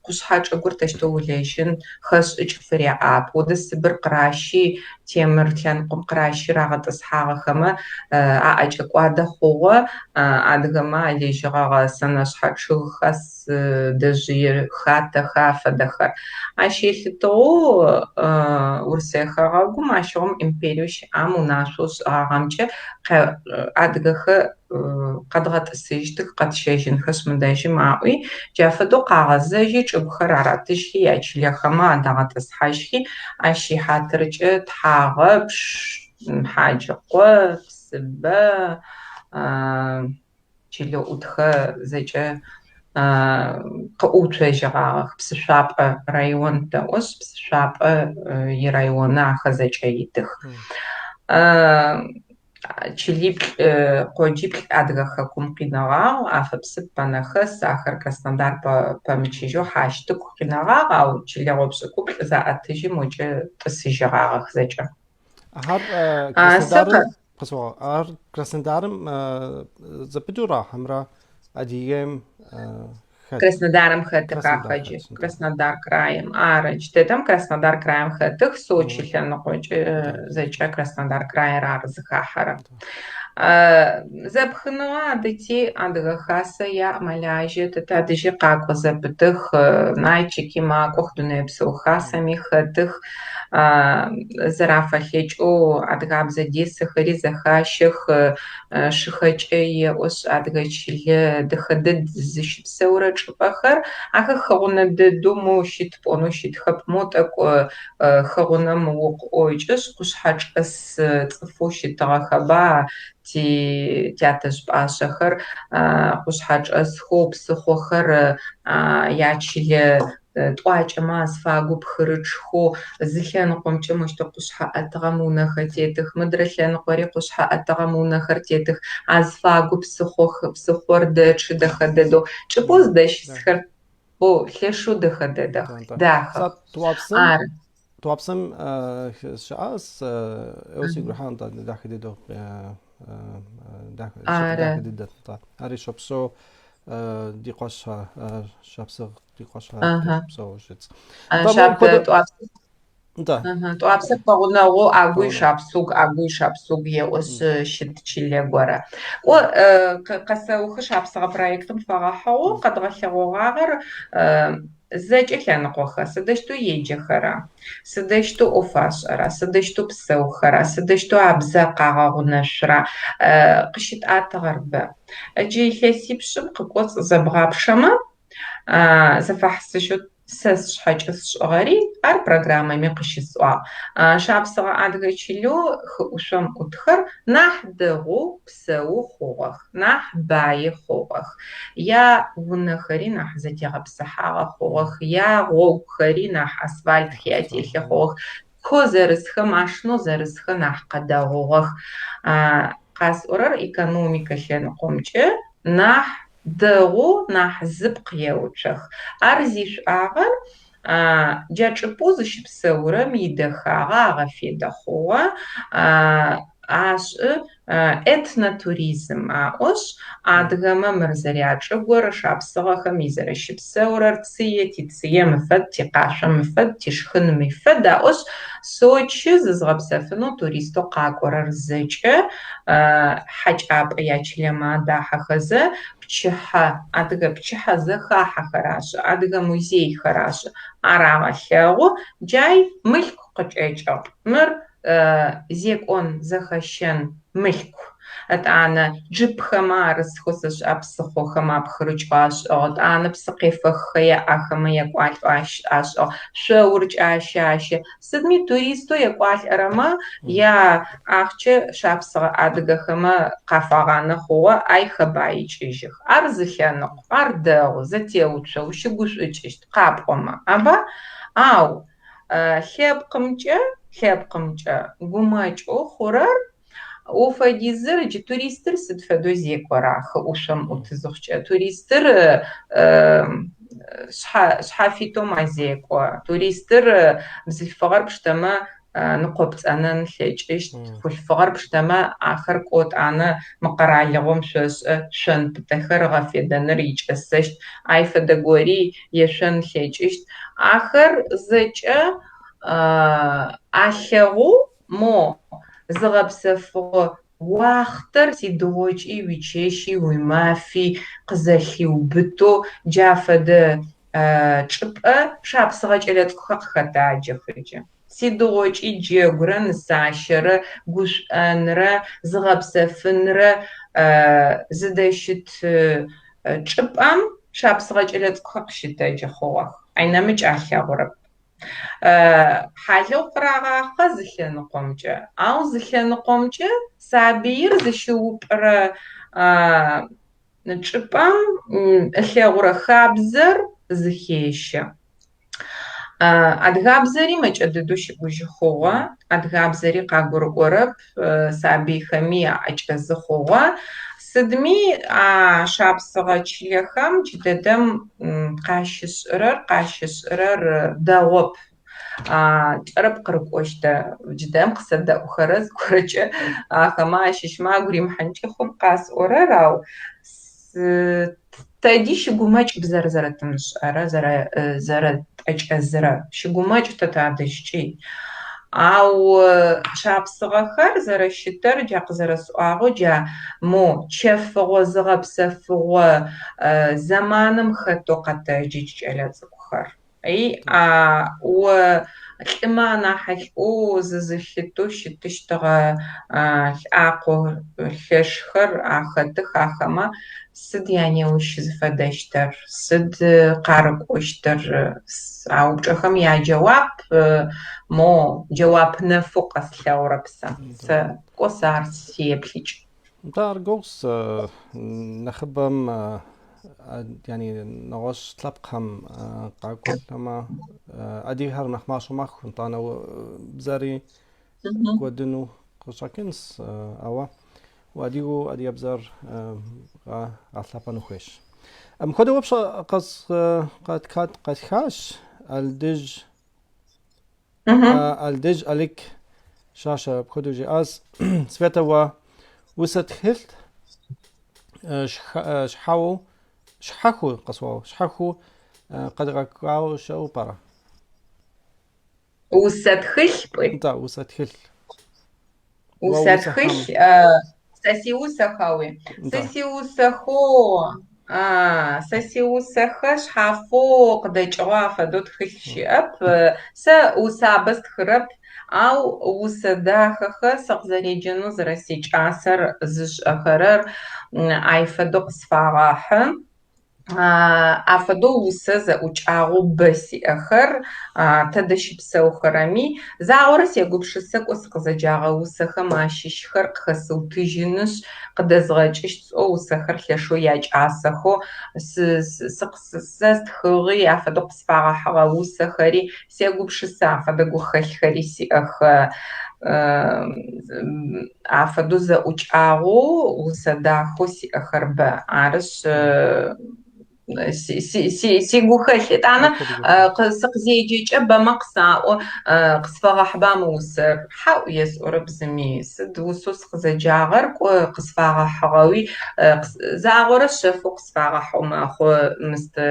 B: къушъхьэ чӏыгур тэщтэу улэжьын хэшӏыкӏ фыряӏап. Одэ Сыбыр къыращи, темыр лъэныкъом къыращи рагъэтӏысхьагъэхэмэ аӏэкӏэкӏуадэ хъугъэ адыгэмэ алэжьыгъэгъэ сэнэшъхьэ чъыгха, дэжъые хатэха афэдэхэр. Ащ елъытыгъэу Урысые хэгъэгум ащыгъум империеу щыӏам унашъоу ышӏыгъагъэмкӏэ адыгэхэр къэдгъэтӏысыжьщтых, къэтщэжьынхэшъ мыдэжьым аӏуи, джа фэдэу къагъэзэжьи, чӏыгухэр аратыжьхи, ячылэхэмэ адагъэтӏысхьажьхи, ащ ихьатыркӏэ Тхьагъэпш, Хьаджыкъо, Псыбэ, чылэу ӏутхэ зэкӏэ къыӏууцожьыгъагъэх. Псышъуапӏэ район тэӏошъ, Псышъуапӏэ ирайоны ахэр зэкӏэ итых. Чылиплӏ, къоджиплӏ Адыгэ хэкум къинэгъагъ, Афыпсып, Пэнэхэс, ахэр Краснодар пэмычыжьэу Хьащтыку къинэгъагъ, ау чылэгъо пшӏыкӏуплӏ заӏэтыжьым ыкӏэ тӏысыжьыгъагъэх зэкӏэ.
A: Ахэр Краснодарым, ар Краснодарым зэпытура хьэмрэ Адыгейм хэт?
B: Краснодарым хэтых ахэр джы, Краснодар краим. Ары, джыдэдэм Краснодар краим хэтых, Сочи лъэныкъокӏэ зэкӏэ Краснодар краир ары зыхахьэрэр. Зэпхыныгъэ адыти Адыгэ Хасэ яӏ, мэлажьэ, тэ тадэжьи къакӏо зэпытых, Нальчики макӏох, Дунэе Псэу Хасэми хэтых, зэрафэлъэкӏэу адыгабзэ десэхэри зэхащэх, Шыхэкӏэй еӏошъ, адыгэ чылэ дэхэ дэд зыщыпсэурэ чӏыпӏэхэр, ахэр хыгъунэ дэдэу моу щыт пӏонэу щытхэп, моу тӏэкӏу хыгъунэм укъыӏокӏышъ, къушъхьэчӏэс цӏыфэу щытыгъэхэба ти тятэжъ пӏашъэхэр, къушъхьэчӏэсхэу псыхъохэр ячылэ тӏуакӏэмэ азфагу пхырычъхэу, зы лъэныкъомкӏэ мощтэу къушъхьэ ӏэтыгъэм унэхэр тетых, мыдрэ лъэныкъори къушъхьэ ӏэтыгъэм унэхэр тетых, азфагу псыхъох, псыхъор дэчъы дэхэ дэдэу. Чӏыпӏэу зыдэщысхэр о лъэшэу дэхэ дэдэх, дахэх. Ары.
A: Тӏуапсэм щыӏа ӏейуэ сигу ирихьа, нтӏэ, дахэ дыдэу
B: Ары.
A: дахэ дыдэт, нтӏэ. Ари щопсэу ди къуэшхэ, шапсыгъ ди къуэшхэ щопсэу щытщ. Нтӏэ, моуэ
B: Шап
A: мыпхуэдэ
B: Тӏуапсэ
A: нтӏэ.
B: Тӏуапсэ пэгъунэгъоу Агуй
A: Пэгъунэгъу.
B: Шапсуг, Агуй Шапсуг еӏошъ щыт чылэ горэ. Кӏо, къэсэухы шапсыгъэ проектым фэгъэхьыгъэу къэдгъэлъэгъогъагъэр зэкӏэ лъэныкъохэр, сыдэущтэу еджэхэра, сыдэущтэу ӏоф ашӏэра, сыдэущтэу псэухэра, сыдэущтэу абзэ къагъэгъунэшъура къыщытӏатыгъэр бэ. Джы илъэсипшӏым къыкӏоцӏ зэбгъапшэмэ. Зэфэхьысыжьэу сэ сшъхьэкӏэ сшӏыгъэри ар программэми къыщысӏуагъ. Шапсыгъэ адыгэ чылэу хыӏушъом ӏутхэр нахь дэгъоу псэу хъугъэх, нахь баи хъугъэх. Я унэхэри нахь зэтегъэпсыхьагъэ хъугъэх, я гъогухэри нахь асфальтхи ателъы хъугъэх, ко зэрысхэ, машинэу зэрысхэ нахь къэдэгъугъэх. Къасӏорэр экономикэ лъэныкъомкӏэ нахь дэгъоу, нахь зыпкъ еуцох. Ар зишӏуагъэр джа чӏыпӏэу зыщыпсэурэм идэхагъэ агъэфедэ хъугъэ, ашӏы этнотуризм аӏошъ, адыгэмэ мыр зэрячӏыгур, шапсыгъэхэм изэрэщыпсэурэр, цые тицые мыфэд, тикъашъо мыфэд, тишхын мыфэд аӏошъ, Сочи зызгъэпсэфынэу туристэу къакӏорэр зэкӏэ хьакӏапӏэ ячылэмэ адахьэхэзэ, пчыхьэ, адыгэ пчыхьэ зэхахьэхэр ашӏы, адыгэ музейхэр ашӏы, арагъэлъэгъу, джай мылъку къычӏэкӏыгъ. Мыр зекӏон зэхэщэн мылъку. Ытӏанэ джипхэмэ арысхэу сэшӏа псыхъохэм апхырыкӏэу ашӏыгъ, ытӏанэ псыкъефэххэ яӏахэмэ екӏуалӏэу ашӏыгъ, шъоур кӏащэ ащэ. Сыдми туристэу екӏуалӏэрэмэ я ахъчэ шапсыгъэ адыгэхэмэ къафагъанэ хъугъэ, ай хэбаикӏыжьых. Ар зы лъэныкъу, ар дэгъу, зэтеуцо, ущыгушӏукӏыщт, къапӏомэ, аба? Ау лъэпкъымкӏэ, лъэпкъымкӏэ гумэкӏэу хъурэр о фэдизыр джы туристыр сыд фэдэу зекӏора хыӏушъом ӏут зыхъукӏэ? Туристыр шъхьафитэу мэзекӏо. Туристыр бзылъфыгъэр пштэмэ ныкъопцӏэнэн ылъэкӏыщт, хъулъфыгъэр пштэмэ ахэр кӏотӏанэ мы къэралыгъом шъошӏэ шъон пытэхэр ыгъэфедэныр икӏэсэщт, ай фэдэ гори ешъон ылъэкӏыщт. Ахэр зэкӏэ алъэгъоу мо зыгъэпсэфыгъо уахътэр сидыгъокӏи уичэщи уимафи къызэлъиубытэу джа фэдэ чӏыпӏэ шапсыгъэ кӏэлэцӏыкӏухэр къыхэтаджэх ыджы. Сидыгъокӏи джэгурэ нысащэрэ гушӏонрэ зыгъэпсэфынрэ зыдэщыт чӏыпӏэм шапсыгъэ кӏэлэцӏыкӏухэр къыщытэджы хъугъэх. Ай нэмыкӏ алъэгъурэп. Хьалыгъу къырагъахъэ зы лъэныкъомкӏэ, ау зы лъэныкъомкӏэ сабыир зыщыупӏырэ чӏыпӏэм ылъэгъурэ хабзэр зыхещэ. Адыгабзэри мэкӏэ дэдэу щыӏужьы хъугъэ, адыгабзэри къагурыӏорэп, сабыйхэми аӏэкӏэзы хъугъэ. Сыдми а шапсыгъэ чылэхэм джыдэдэм къащышӏырэр, къащышӏырэр дэгъоп. Кӏэрэп къырыкӏощтэ джыдэдэм къысэдэӏухэрэ зыгорэкӏэ ахэмэ ащыщмэ агу римыхьынкӏи хъун къасӏорэр, ау тэди щыгумэкӏ бзэр зэрэтымышӏэрэ, зэрэтӏэкӏэзырэ. Щыгумэкӏ тэ тадэжькӏи. Ау шапсыгъэхэр зэрэщытэр джа къызэрэсӏуагъэу джа мо чэфыгъо зыгъэпсэфыгъо зэманым хэтэу къэтэджы кӏэлэцӏыкӏухэр. И а о лӏымэ анахьылӏэу зызылъытэу щытыщтыгъэ лӏакъо лъэшхэр ахэтых ахэмэ сыд янеущ зыфэдэщтэр, сыд къарыкӏощтыр? А упчӏэхэм яджэуап мо джэуап нэфэу къэслъэгъурэп сэ. Сэ кӏо сэ ар сиеплъыкӏ.
A: Нтӏэ, ар гугъущ нэхъыбэм яни нэгъуэщӏ лъэпкъхэм къакӏуэлӏэмэ, адыгэхэр нэхъ мащӏэ мэхъу, нтӏанэ бзэри кӏуэдыну къыщӏэкӏынщ, ауэ уадыгэу адыгэбзэр гъэлъэпӏэну хуейщ. Мыпхуэдэ упщӏэ къэтхащ Алдыжь Алдыжь Алик Щащэ апхуэдэу жиӏащ. Светэ, уэ усэ тхылъ щхьэу, щхьэхуу къэсӏуауэ, щхьэхуу къэдгъэкӏуауэ щыӏэу пӏэрэ?
B: Усэ тхылъ пӏуи?
A: Нтӏэ, усэ тхылъ.
B: Усэ тхылъ, сэ сиусэхэуи? Сэ сиусэхэу, сэ сиусэхэр шъхьафэу къыдэкӏыгъэу афэдэу тхылъ щыӏэп. Сэ усабэ стхырэп, ау усэ дахэхэр сэ къызэреджэнэу зэрэсикӏасэр зышӏэхэрэр ай фэдэу къысфагъэхьы. Афэдэу усэ зэӏукӏагъэу бэ сиӏэхэр, тэдэ щыпсэухэрэми. Загъорэ сегупшысэ, кӏо сыкъызэджагъэ усэхэм ащыщхэр къыхэсыутыжьынышъ, къыдэзгъэкӏыщт сӏоу усэхэр лъэшэу якӏасэхэу сэ стхыгъи, афэдэу къысфагъэхьыгъэ усэхэри сегупшысэ, афэдэ гухэлъхэри сиӏэх. Афэдэу зэӏукӏагъэу усэ дахэу сиӏэхэр бэ. Арышъ, сигухэлъ. Етӏанэ сыкъызеджэкӏэ бэмэ къысаӏо, къысфэгъэхьыба мы усэр? Хьау есӏорэп зыми. Сыд усэу сыкъызэджагъэр кӏо къысфагъэхьыгъэуи, загъорэ шъэфэу къысфагъэхьэу мэхъу, мыстэ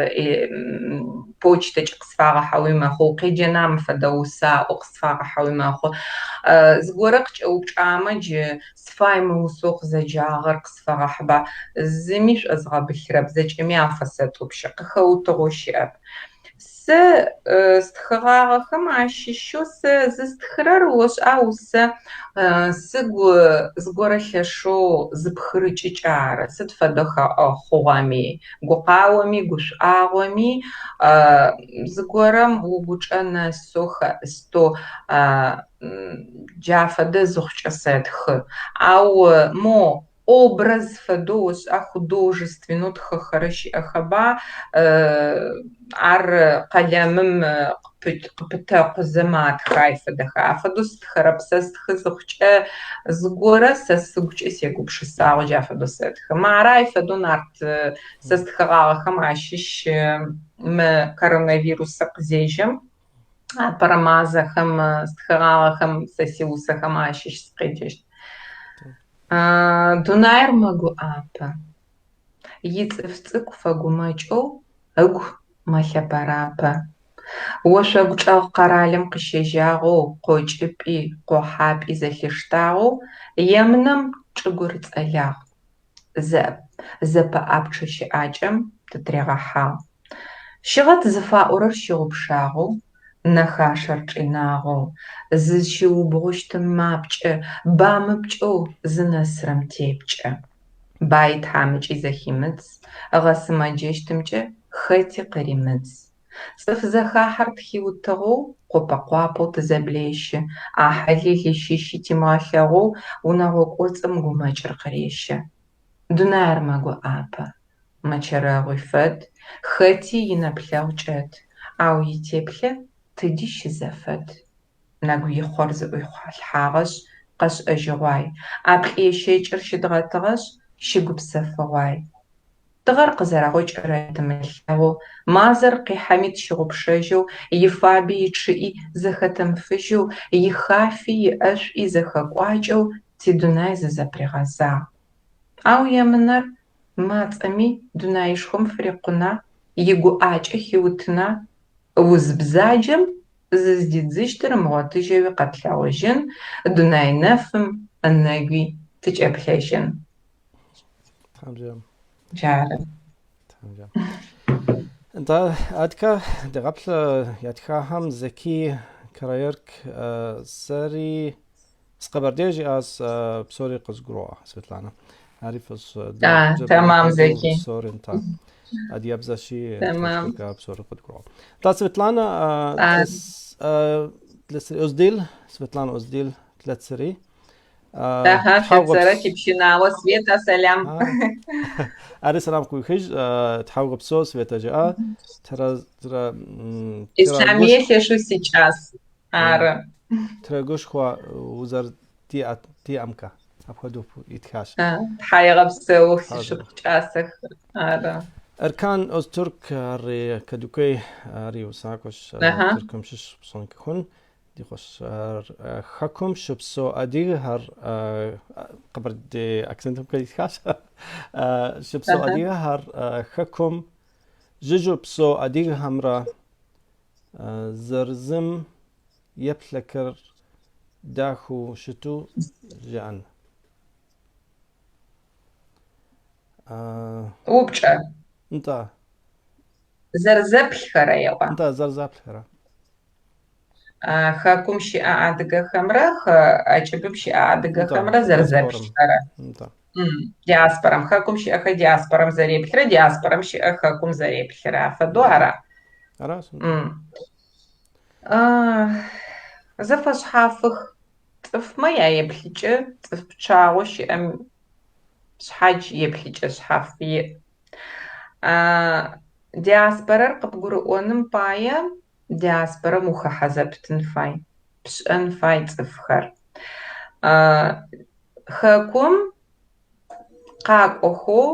B: почтэкӏэ къысфагъэхьэуи мэхъу, укъеджэна мы фэдэ усэ аӏоу къысфагъэхьэуи мэхъу. Зыгорэ къыкӏэупчӏамэ джы сыфай мы усэу къызэджагъэр къысфэгъэхьыба? Зыми шӏозгъэбылъырэп, зэкӏэми афэсэтӏупщы, къыхэутыгъэу щыӏэп. Сэ стхыгъагъэхэм ащыщэу сэ зыстхырэр ошӏа усэ сыгу зыгорэ лъэшэу зыпхырыкӏыкӏэ ары, сыд фэдэ хъугъэми, гукъаоми, гушӏуагъоми, зыгорэм угучӏэ нэсэу хэӏыстэу джа фэдэ зыхъукӏэ сэтхы. Ау мо образ фэдэу ошӏа художественнэу тхыхэрэ щыӏэхэба, ар къэлэмым къыпытэкъузэ матхэ ай фэдэхэ. Афэдэу стхырэп. Сэ стхы зыхъукӏэ зыгорэ сэ сыгукӏэ сегупшысагъэу джа фэдэу сэтхы. Мары ай фэдэу нарт сэ стхыгъагъэхэм ащыщ мы коронавирусыр къызежьэм апэрэ мазэхэм стхыгъагъэхэм сэ сиусэхэм ащыщ сыкъеджэщт. Дунаир мэгуӏапэ. Ицӏыф цӏыкӏу фэгумэкӏэу ыгу мэлъэпэрапэ. Ошъогу чӏэгъ къэралым къыщежьагъэу, къокӏыпӏи, къохьапӏи зэлъиштагъэу емынэм чӏыгур ыцӏэлагъ. Зэпэӏапчъэ щыӏакӏэм тытыригъэхьагъ. Щыгъэт зыфаӏорэр щыгъупшагъэу, нэхашэр чӏинагъэу, зызщиубгъущтым мапкӏэ, бамыпкӏэу зынэсырэм тепкӏэ. Баи тхьамыкӏи зэхимыдз, ыгъэсымэджэщтымкӏэ хэти къыримыдз. Цӏыф зэхахьэр тхиутыгъэу, къопэ-къуапэу тызэблещы, ӏахьыли лыщыщи тимыгъэлъэгъоу унэгъо кӏоцӏым гумэкӏыр къырещэ. Дунаир мэгуӏапэ, мэчэрэгъуи фэд, хэти инэплъэгъу кӏэт, ау итеплъэ тыди щызэфэд. Нэгуихъор зыӏуилъхьагъэшъ, къэшӏэжьыгъуай, ӏаплӏещэкӏыр щыдгъэтыгъэшъ, щыгупсэфыгъуай. Тыгъэр къызэрэкъокӏырэр тымылъэгъоу, мазэр къихьэми тщыгъупшэжьэу, ифаби ичъыӏи зэхэтымыфыжьэу, ихафи иӏэшӏуи зэхэкӏуакӏэу тидунай зызэпригъэзагъ. Ау емынэр мацӏэми дунаишхом фырикъуна, игуӏакӏэ хиутына, уз бзаджэм зыздидзыщтыр ымыгъотыжьэуи къэтлъэгъужьын, дунай нэфым ынэгуи тыкӏэплъэжьын. Джары.
A: Нтӏэ, адкэ дегъэплъ ятхахэм Зэки Караерк сэри Сыкъэбэрдей жиӏащ, псори къызгуроӏуэ, Светланэ. Ари фӏыщ.
B: Тэмам, Зэки.
A: Псори, нтӏэ. Адыгэбзэщи, псори къыдгуроӏуэ. Нтӏэ, Светланэ, Оздил, Светланэ Оздил тлэцыри.
B: Аха, Лъэцэрэ типщынауэ Света, сэлам.
A: Ари сэлам къыуихыж, тхьэугъэпсэу Света жиӏа.
B: Ислъамие лъэшэу сикӏас. Ары.
A: Трэгушхуэ узэрыдиӏэмкэ, апхуэдэу итхащ.
B: Тхьаегъэпсэух, сишыпхъу кӏасэх. Ары.
A: Эркан Озтурк, ари Кадыкёй, ари усакӏуэщ, Тыркум щыщ пщӏэнкӏэ хъун. Ди къуэш ар хэкум щыпсэу адыгэхэр къэбэрдей акцентымкӏэ итхащ. Щыпсэу адыгэхэр хэкум жыжьэу псэу адыгэхэмрэ зэрызым еплъэкӏэр дахэу щыту жыӏэн.
B: Упчӏэ.
A: Нтӏэ.
B: Зэрызэплъхэрэ еӏо.
A: Нтӏэ, зэрызэплъхэрэ.
B: Хэкум щыӏэ адыгэхэмрэ ӏэкӏыбым щыӏэ адыгэхэмрэ зэрызэплъхэрэ.
A: Нтӏэ.
B: Диаспорэм, хэкум щыӏэхэр диаспорэм зэреплърэ, диаспорэм щыӏэ хэкум зэреплърэ афэдэу ара?
A: Аращ.
B: Зэфэшъхьафых. Цӏыфмэ яеплъыкӏэ, цӏыф пчъагъэу щыӏэм шъхьадж еплъыкӏэ шъхьаф иӏ. Диаспорэр къыбгурыӏоным пае диаспорэм ухэхьэ зэпытын фай, пшӏэн фай цӏыфхэр. Хэкум къакӏохэу,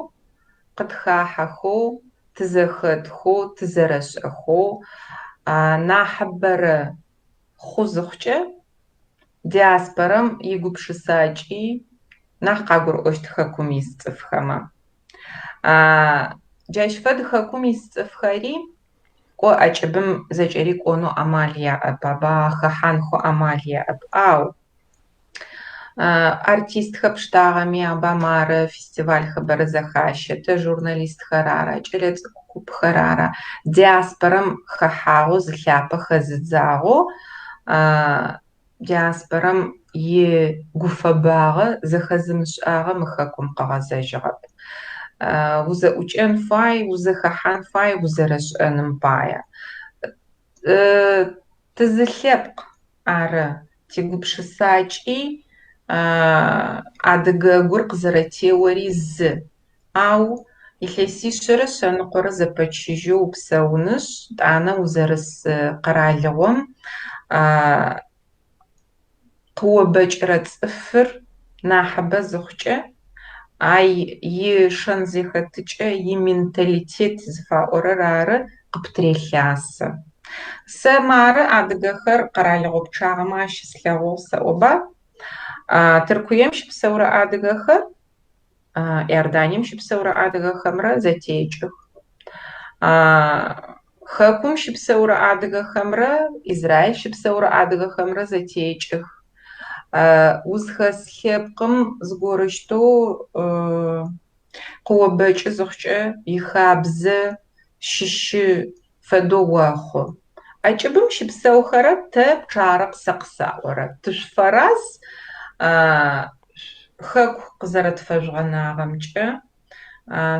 B: къытхахьэхэу, тызэхэтхэу, тызэрэшӏэхэу нахьыбэрэ хъу зыхъукӏэ диаспорэм игупшысакӏи нахь къагурыӏощт хэкум ис цӏыфхэмэ. Джащ фэд хэкум ис цӏыфхэри кӏо ӏэкӏыбым зэкӏэри кӏонэу амал яӏэп, аба хэхьанхэу амал яӏэп. Ау артистхэр пштагъэми аба мары фестивальхэр бэрэ зэхащэ, тэ журналистхэр ара, кӏэлэцӏыкӏу купхэр ара, диаспорэм хэхьагъэу зылъапэ хэзыдзагъэу диаспорэм игуфэбагъэ зэхэзымышӏагъэ мы хэкум къыгъэзэжьыгъэп. Узэӏукӏэн фай, узэхэхьан фай узэрэшӏэным пае. Тызылъэпкъ ары, тигупшысакӏи адыгэгур къызэрэтеори зы. Ау илъэсишъэрэ шъэныкъорэ зэпэчыжьэу упсэунышъ, тӏанэ узэрыс къэралыгъом къыобэкӏырэ цӏыфыр нахьыбэ зыхъукӏэ, ай ишэн-зэхэтыкӏэ, именталитет зыфаӏорэр ары къыптырелъасэ. Сэ мары адыгэхэр къэралыгъо пчъагъэмэ ащыслъэгъугъ сэӏоба. Тыркуем щыпсэурэ адыгэхэр Иорданием щыпсэурэ адыгэхэмрэ зэтекӏых. Хэкум щыпсэурэ адыгэхэмрэ Израиль щыпсэурэ адыгэхэмрэ зэтекӏых. Узхэс лъэпкъым зыгорэущтэу къыобэкӏы зыхъукӏэ ихабзэ щыщы фэдэу охъу. ӏэкӏыбым щыпсэухэрэр тэ пчъагъэрэ сэ къысаӏорэр. Тышъуфэраз хэку къызэрэтфэжъугъэнагъэмкӏэ,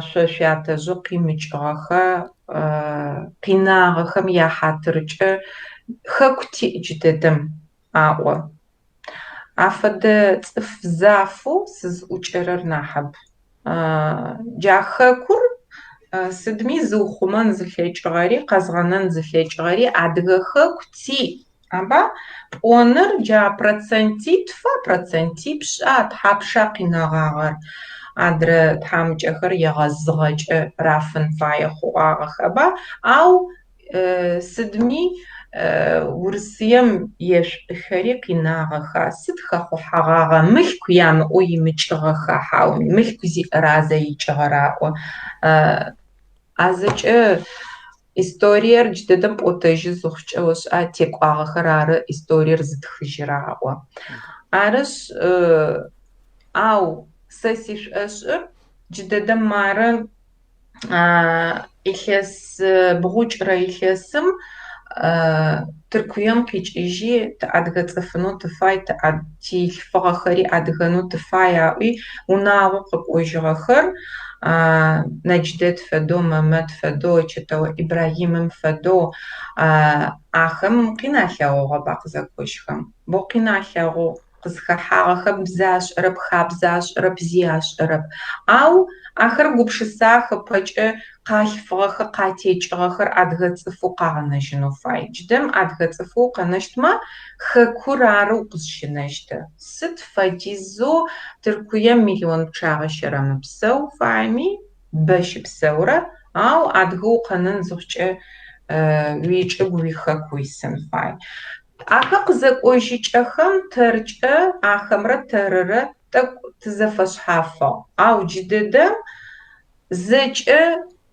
B: шъо шъуятэжъэу къимыкӏыгъэхэ, къинагъэхэм яхьатыркӏэ хэку тиӏ джыдэдэм аӏо. Афэдэ цӏыф зафэу сызӏукӏэрэр нахьыб. Джа хэкур сыдми зыухъумэн зылъэкӏыгъэри, къэзгъэнэн зылъэкӏыгъэри адыгэ хэку тиӏ, аба? Пӏоныр джа процентитфа, процентипшӏа, тхьапша къинэгъагъэр. Адрэ тхьамыкӏэхэр егъэзыгъэкӏэ рафын фае хъугъагъэхэба? Ау сыдми Урысыем ешӏухэри къинагъэха, сыд хэхъухьэгъагъа, мылъку ямыӏэу имыкӏыгъэха, хьауми мылъку зиӏэр азэ икӏыгъэр аӏо. А зэкӏэ историер джыдэдэм пӏотэжьы зыхъукӏэ ошӏа текӏуагъэхэр ары историер зытхыжьырэ аӏо. Арышъ, ау сэ сишӏошӏыр джыдэдэм мары илъэс бгъукӏырэ илъэсым Тыркуем къикӏыжьи тыадыгэ цӏыфынэу тыфай, тилъфыгъэхэри адыгэнэу тыфай аӏуи унагъоу къэкӏожьыгъэхэр Нэдждэт фэдэу, Мэмэт фэдэу, Чэтэо Ибрахьимым фэдэу ахэм къин алъэгъугъэба къызэкӏожьхэм. Боу къин алъэгъугъ. Къызхэхьагъэхэм бзэ ашӏэрэп, хабзэ ашӏэрэп, зи ашӏэрэп. Ау ахэр гупшысах ыпэкӏэ къалъфыгъэхэр, къатекӏыгъэхэр адыгэ цӏыфэу къагъэнэжьынэу фай. Джыдэм адыгэ цӏыфэу укъэнэщтмэ, хэкур ары укъызщынэщтыр. Сыд фэдизэу Тыркуем миллион пчъагъэ щэрэмыпсэу фаеми, бэ щыпсэурэ, ау адыгэу укъэнэн зыхъукӏэ уичӏыгу, уихэку уисын фай. Ахэр къызэкӏожьыкӏэхэм тэркӏэ ахэмрэ тэрырэ тӏэкӏу тызэфэшъхьафыгъ. Ау джыдэдэм зэкӏэ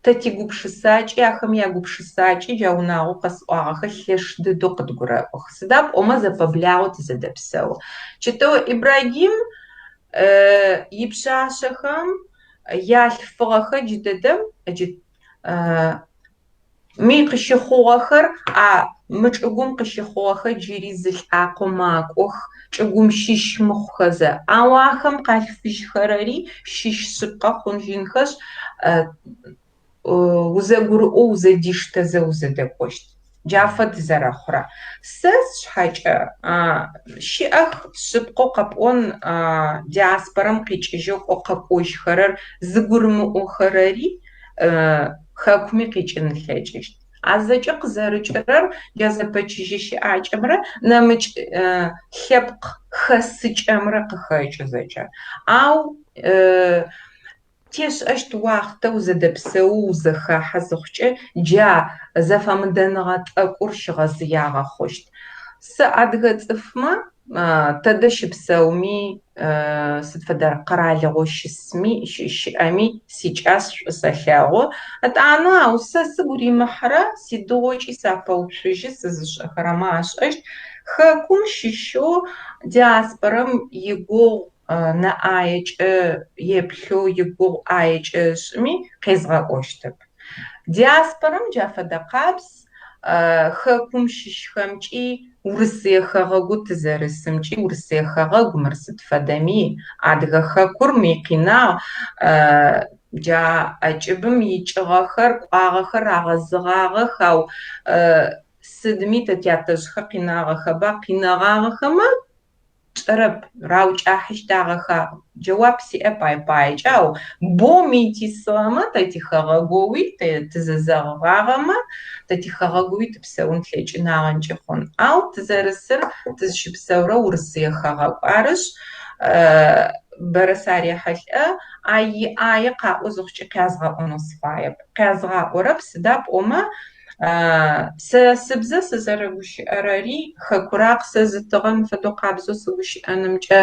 B: тэ тигупшысакӏи ахэм ягупшысакӏи джа унагъоу къэсӏуагъэхэр лъэш дэдэу къыдгурэӏох. Сыда пӏомэ зэпэблагъэу тызэдэпсэу. Чэтэо Ибрагим ипшъашъэхэм ялъфыгъэхэр джыдэдэм джы. Мы къыщыхъугъэхэр а мы чӏыгум къыщыхъугъэхэр джыри зы лӏакъо макӏох, чӏыгум щыщ мыхъухэзэ. Ау ахэм къалъфыжьхэрэри щыщ шъыпкъэ хъужьынхэшъ, узэгурыӏоу узэдиштэзэ узэдэкӏощт. Джа фэд зэрэхъурэ. Сэ сшъхьэкӏэ щыӏэх шъыпкъэу къэпӏон диаспорэм къикӏыжьэу кӏо къэкӏожьхэрэр зыгурымыӏохэрэри хэкуми къикӏын ылъэкӏыщт. А зэкӏэ къызэрыкӏырэр джа зэпэчыжьэ щыӏакӏэмрэ нэмыкӏ лъэпкъ хэсыкӏэмрэ къыхэкӏы зэкӏэ. Ау Тешӏэщт уахътэ узэдэпсэу узэхахьэ зыхъукӏэ, джа зэфэмыдэныгъэ тӏэкӏур щыгъэзыягъэ хъущт. Сэ адыгэ цӏыфмэ, тэдэ щыпсэуми, сыд фэдэ къэралыгъо щысми, щыӏэми сикӏас, шӏу сэлъэгъу. Етӏанэ, ау сэ сыгу римыхьырэ, сидыгъокӏи сапэуцужьы, сызышӏэхэрэмэ ашӏэщт, хэкум щыщэу диаспорэм игугъу нэ ӏаекӏэ еплъэу игугъу ӏаекӏэ ышӏыми, къезгъэӏощтэп. Диаспорэм джа фэдэ къабз, хэкум щыщхэмкӏи, Урысые хэгъэгу тызэрысымкӏи, Урысые хэгъэгу мыр сыд фэдэми, Адыгэ хэкур мы къинагъ, джа ӏэкӏыбым икӏыгъэхэр, кӏуагъэхэр рагъэзыгъагъэх, ау сыдми тэ тятэжъхэр къинагъэхэба, къинэгъагъэхэмэ, Тшӏэрэп, раукӏахьыщтагъэха? Джэуап сиӏэп ай паекӏэ, ау боу метисыгъэмэ, тэ тихэгъэгоуи тэ тызэзэгъыгъагъэмэ, тэ тихэгъэгоуи тыпсэун тлъэкӏынагъэнкӏи хъун. Ау тызэрысыр тызщыпсэурэ Урысые хэгъэгу. Арышъ, бэрэ сарехьылӏэ, а иӏае къаӏо зыхъукӏи къязгъэӏонэу сыфаеп. Къязгъаӏорэп, сыда пӏомэ, Сэ сыбзэ сызэрэгущыӏэрэри хэкура къысэзытыгъэм фэдэу къабзэу сыгущыӏэнымкӏэ,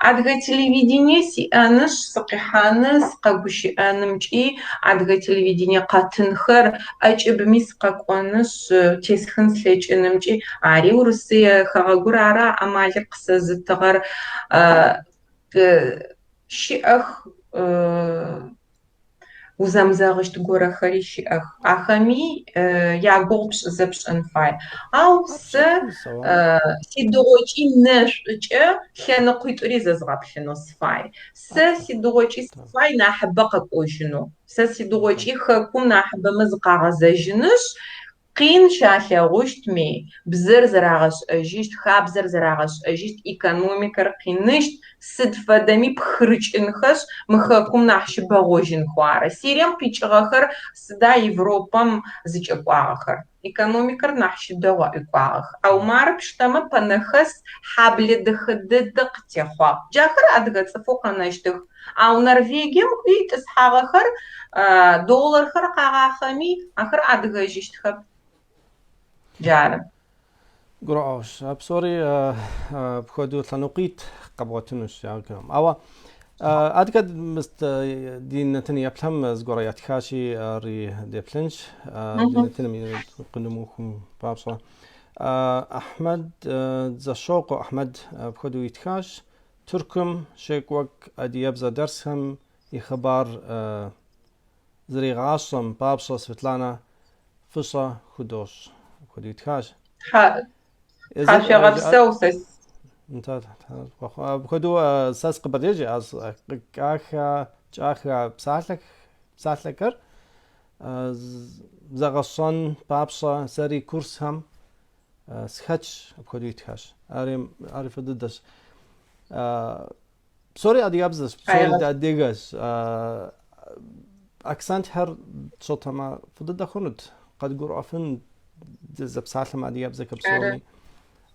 B: адыгэ телевидение сиӏэнышъ, сыкъихьаны сыкъэгущыӏэнымкӏи, адыгэ телевидение къэтынхэр ӏэкӏыбми сыкъэкӏонышъ, тесхын слъэкӏынымкӏи, ари Урысые хэгъэгур ары а амалыр къысэзытыгъэр. Щыӏэх Узэмызэгъыщт горэхэри щыӏэх. Ахэми ягугъу пшӏызэ пшӏын фай. Ау сэ сидыгъокӏи нэшӏукӏэ лъэныкъуитӏури зэзгъэплъынэу сыфай. Сэ сидыгъокӏи сыфай нахьыбэ къэкӏожьынэу. Сэ сидыгъокӏи хэкум нахьыбэмэ зыкъагъэзэжьынышъ, Къин щалъэгъущтми, бзэр зэрагъэшӏэжьыщт, хабзэр зэрагъэшӏэжьыщт, экономикэр къиныщт, сыд фэдэми пхырыкӏынхэшъ, мы хэкум нахь щыбэгъожьынхэу ары. Сирием къикӏыгъэхэр сыда Европэм зыкӏэкӏуагъэхэр? Экономикэр нахь щыдэгъу аӏуи кӏуагъэх. Ау мары пштэмэ, Пэнэхэс хьаблэ дэхэ дэдэ къытехъуагъ. Джахэр адыгэ цӏыфэу къэнэщтых. Ау Норвегием кӏуи итӏысхьагъэхэр доллархэр къагъахъэми, ахэр адыгэжьыщтхэп. Джары.
A: Гурыӏуэгъуэщ. А псори апхуэдэу лъэныкъуитӏ къэбгъуэтынущ. Ауэ адыгэ ди нэтын еплъхэм зыгуэрэ ятхащи, ари деплъынщ. Ди нэтыным къыдымыухым папщӏэ. Ахьмэд, Дзэщокъуэ Ахьмэд апхуэдэу итхащ. Тыркум щекӏуэкӏ адыгэбзэ дерсхэм и хъыбар зэригъащӏэм папщӏэ Светланэ фӏыщӏэ худощӏ. Апхуэдэу итхащ.
B: Тхьэшъуегъэпсэу сэ.
A: Апхуэдэу сэ сыкъэбэрдей жиӏащ кӏахэ, кӏахэ псалъэхэр зэгъэщӏэн папщӏэ сэри курсхэм Схэтщ, апхуэдэу итхащ. Ари, ари фӏы дыдэщ. Псори адыгэбзэщ, псори адыгэщ. Акцентхэр тщӏытэмэ, фӏы дыдэ хъунут, къэдгурыӏуэфын дызэпсалъэм адыгэбзэкӏэ псоми.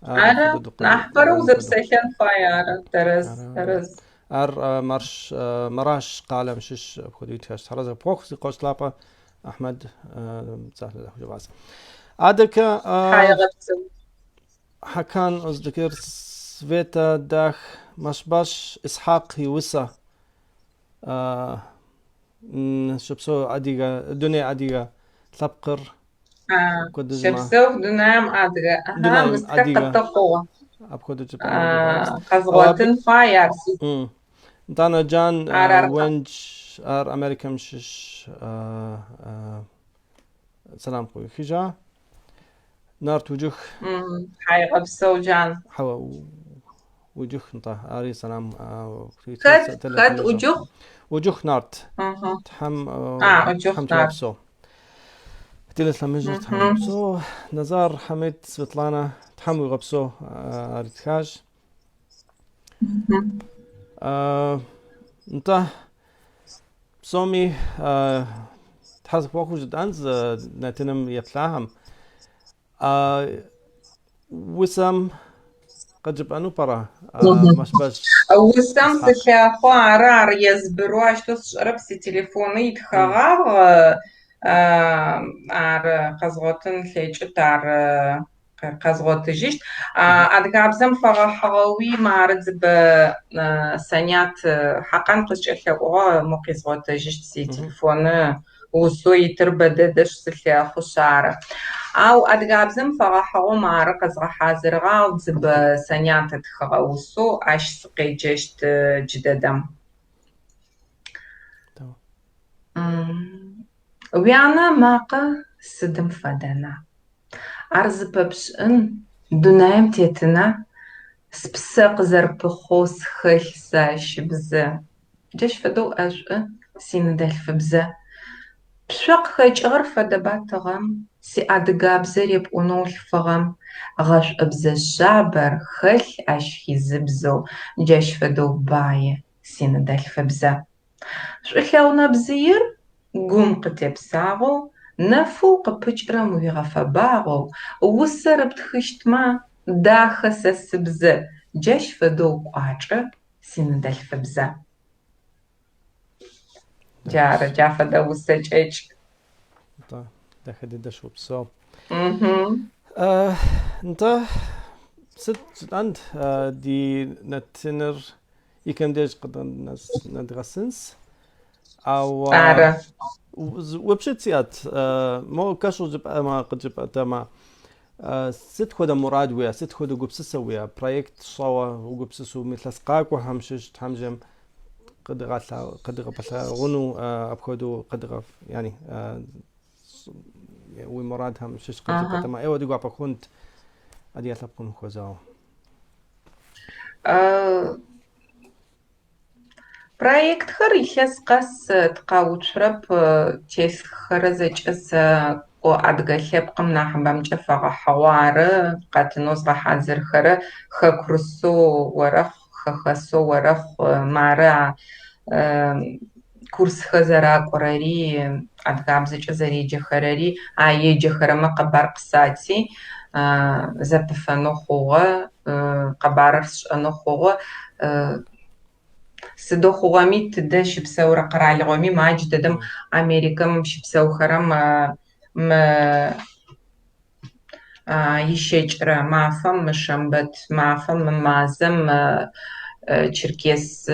B: Ары, нахьыбэрэ узэпсэлъэн фай, ары, тэрэз, тэрэз.
A: Ар Марш, Мараш къалэм щыщ апхуэдэу итхащ. Тхьэразэ пхуэхъу, си къуэш лъапӏэ Ахьмэд псалъэ дахэу жыпӏащ. Адэкӏэ
B: Тхьаегъэпсэу.
A: Хьэкан Оздекир Света Дах Мэщбэщӏ Исхьакъ и усэ щыпсэу адыгэ дуней адыгэ лъэпкъыр куэдыжьмэ.
B: Щэпсэу дунаим адыгэ. Аха,
A: Дунаим
B: мыстхэр
A: адыгэ.
B: къэты хъугъэ.
A: Апхуэдэу жыпӏэмэ.
B: Къэзгъуэтын фай ар си.
A: Нтӏанэ Джан
B: Ар ар
A: Уэндж, ар Америкэм щыщ. Сэлам къыуихыжьа. Нарт Уджых.
B: Тхьайгъэпсэу, Джан.
A: Хьэуэ, Уджых, нтӏэ, ари сэлам.
B: Хэт, хэт Уджыхъу?
A: Уджыху Нарт. Тхьэм, Тхьэм тхуигъэпсэу. Телелъэмыжыр Тхьэм уигъэпсэу. Назар Хьэмид Светланэ Тхьэм уигъэпсэу ар итхащ. Нтӏэ, псоми Тхьэ зыхуэхъуу жытӏэнщ нэтыным еплъахэм. Усэм къыджыпӏэну пӏэрэ, Мэщбэжь?
B: Усэм сылъэхъу, ары, ар езбырэу ащтэу сшӏэрэп, сителефоны итхэгъагъ, ар къэзгъотын лъэкӏыт, ар къэзгъотыжьыщт. Адыгабзэм фэгъэхьыгъэуи мары Дзыбэ Санят Хьакъан къызкӏэлъэӏугъэ, мо къизгъотэжьыщт сителефоны усэу итыр бэ дэдэшъ сылъэхъушъ ары. Ау адыгабзэм фэгъэхьыгъэу мары къэзгъэхьазырыгъэ, ау Дзыбэ Санят ытхыгъэ усэу ащ сыкъеджэщт джыдэдэм. Уянэ ымакъэ сыдым фэдэна? Ар зыпэпшӏын дунаим тетына? Спсэ къызэрыпыхъоу схэлъ сэ ащ ыбзэ. Джащ фэдэу ӏэшӏу синыдэлъфыбзэ. Пшъо къыхэкӏыгъэр фэдэба тыгъэм, Сиадыгабзэ репӏонэу лъфыгъэм. Гъэшӏобзэ шъабэр хэлъ ащ хизыбзэу, Джащ фэдэу бае синыдэлъфыбзэ. Шӏулъэгъу нэбзыир гум къытепсагъэу, Нэфэу къыпыкӏрэм уигъэфэбагъэу, Усэр ыптхыщтмэ, дахэ сэ сыбзэ, Джащ фэдэу кӏуачӏэ синыдэлъфыбзэ. Джары, джа фэдэ усэ кӏэкӏ.
A: Нтӏэ, дахэ дыдэщ, упсэу. Нтӏэ, сыт жытӏэнт ди нэтыныр и кӏэм деж къыднэдгъэсынс. Ауэ
B: Ары.
A: упщӏэ сиӏэт, мо кӏэщӏу жыпӏэмэ, къыджыпӏэтэмэ, сыт хуэдэ мурад уиӏэ, сыт хуэдэ гупсысэ уиӏэ, проект щӏэуэ угупсысу мы илъэс къакӏуэхэм щыщ Тхьэм жиӏэм къыдгъэпэлъагъуну апхуэдэу къыдгъэф, яни уи мурадхэм щыщ къыджыпӏэтэмэ, ӏейуэ ди гуапэ хъунт адыгэ лъэпкъым хуэзауэ.
B: Проектхэр илъэс къэс тыкъэуцурэп, тесххэрэ зэкӏэ сэ кӏо адыгэ лъэпкъым нахьыбэмкӏэ фэгъэхьыгъэу ары, къэтынэу згъэхьазырхэрэ хэкурысэу орэхъу, хэхэсэу орэхъу, мары а курсхэр зэракӏорэри, адыгабзэкӏэ зэреджэхэрэри, а еджэхэрэмэ къэбар къысати, зэпыфэнэу хъугъэ, къэбарыр сшӏэнэу хъугъэ. Сыдэу хъугъэми, тыдэ щыпсэурэ къэралыгъоми, ма джыдэдэм Америкэм щыпсэухэрэм мы ищэкӏырэ мафэм, мы шэмбэт мафэм, мы мазэм черкес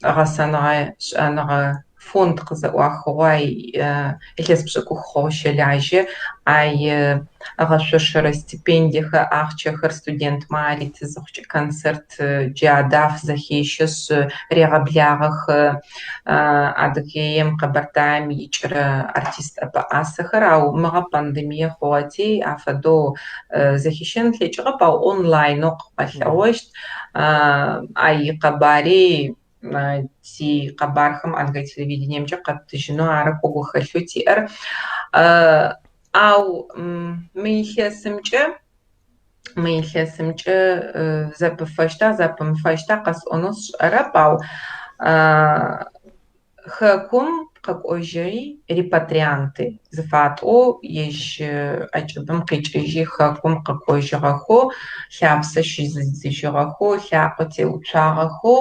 B: гъэсэныгъэ шӏэныгъэ фонд къызэӏуахыгъэу ай илъэс пшӏыкӏух хъугъэу щэлажьэ. Ай ыгъэшъошэрэ стипендиехэр, ахъчэхэр студентмэ ариты зыхъукӏэ концерт джы адаф зэхещэшъ, регъэблагъэх Адыгеем, Къэбэртаем икӏырэ артист ӏэпэӏасэхэр, ау мыгъэ пандемие хъугъэти, афэдэу зэхищэн ылъэкӏыгъэп, ау онлайнэу къыгъэлъэгъощт. Ай икъэбари тикъэбархэм адыгэ телевидениемкӏэ къэттыжьынэу ары кӏо гухэлъэу тиӏэр. Ау мы илъэсымкӏэ мы илъэсымкӏэ зэпыфэщта, зэпымыфэщта къэсӏонэу сшӏэрэп, ау хэкум къэкӏожьыри репатрианты зыфатӏоу ежь ӏэкӏыбым къикӏыжьи хэкум къэкӏожьыгъэхэу, лъапсэ щызыдзыжьыгъэхэу, лъакъо теуцуагъэхэу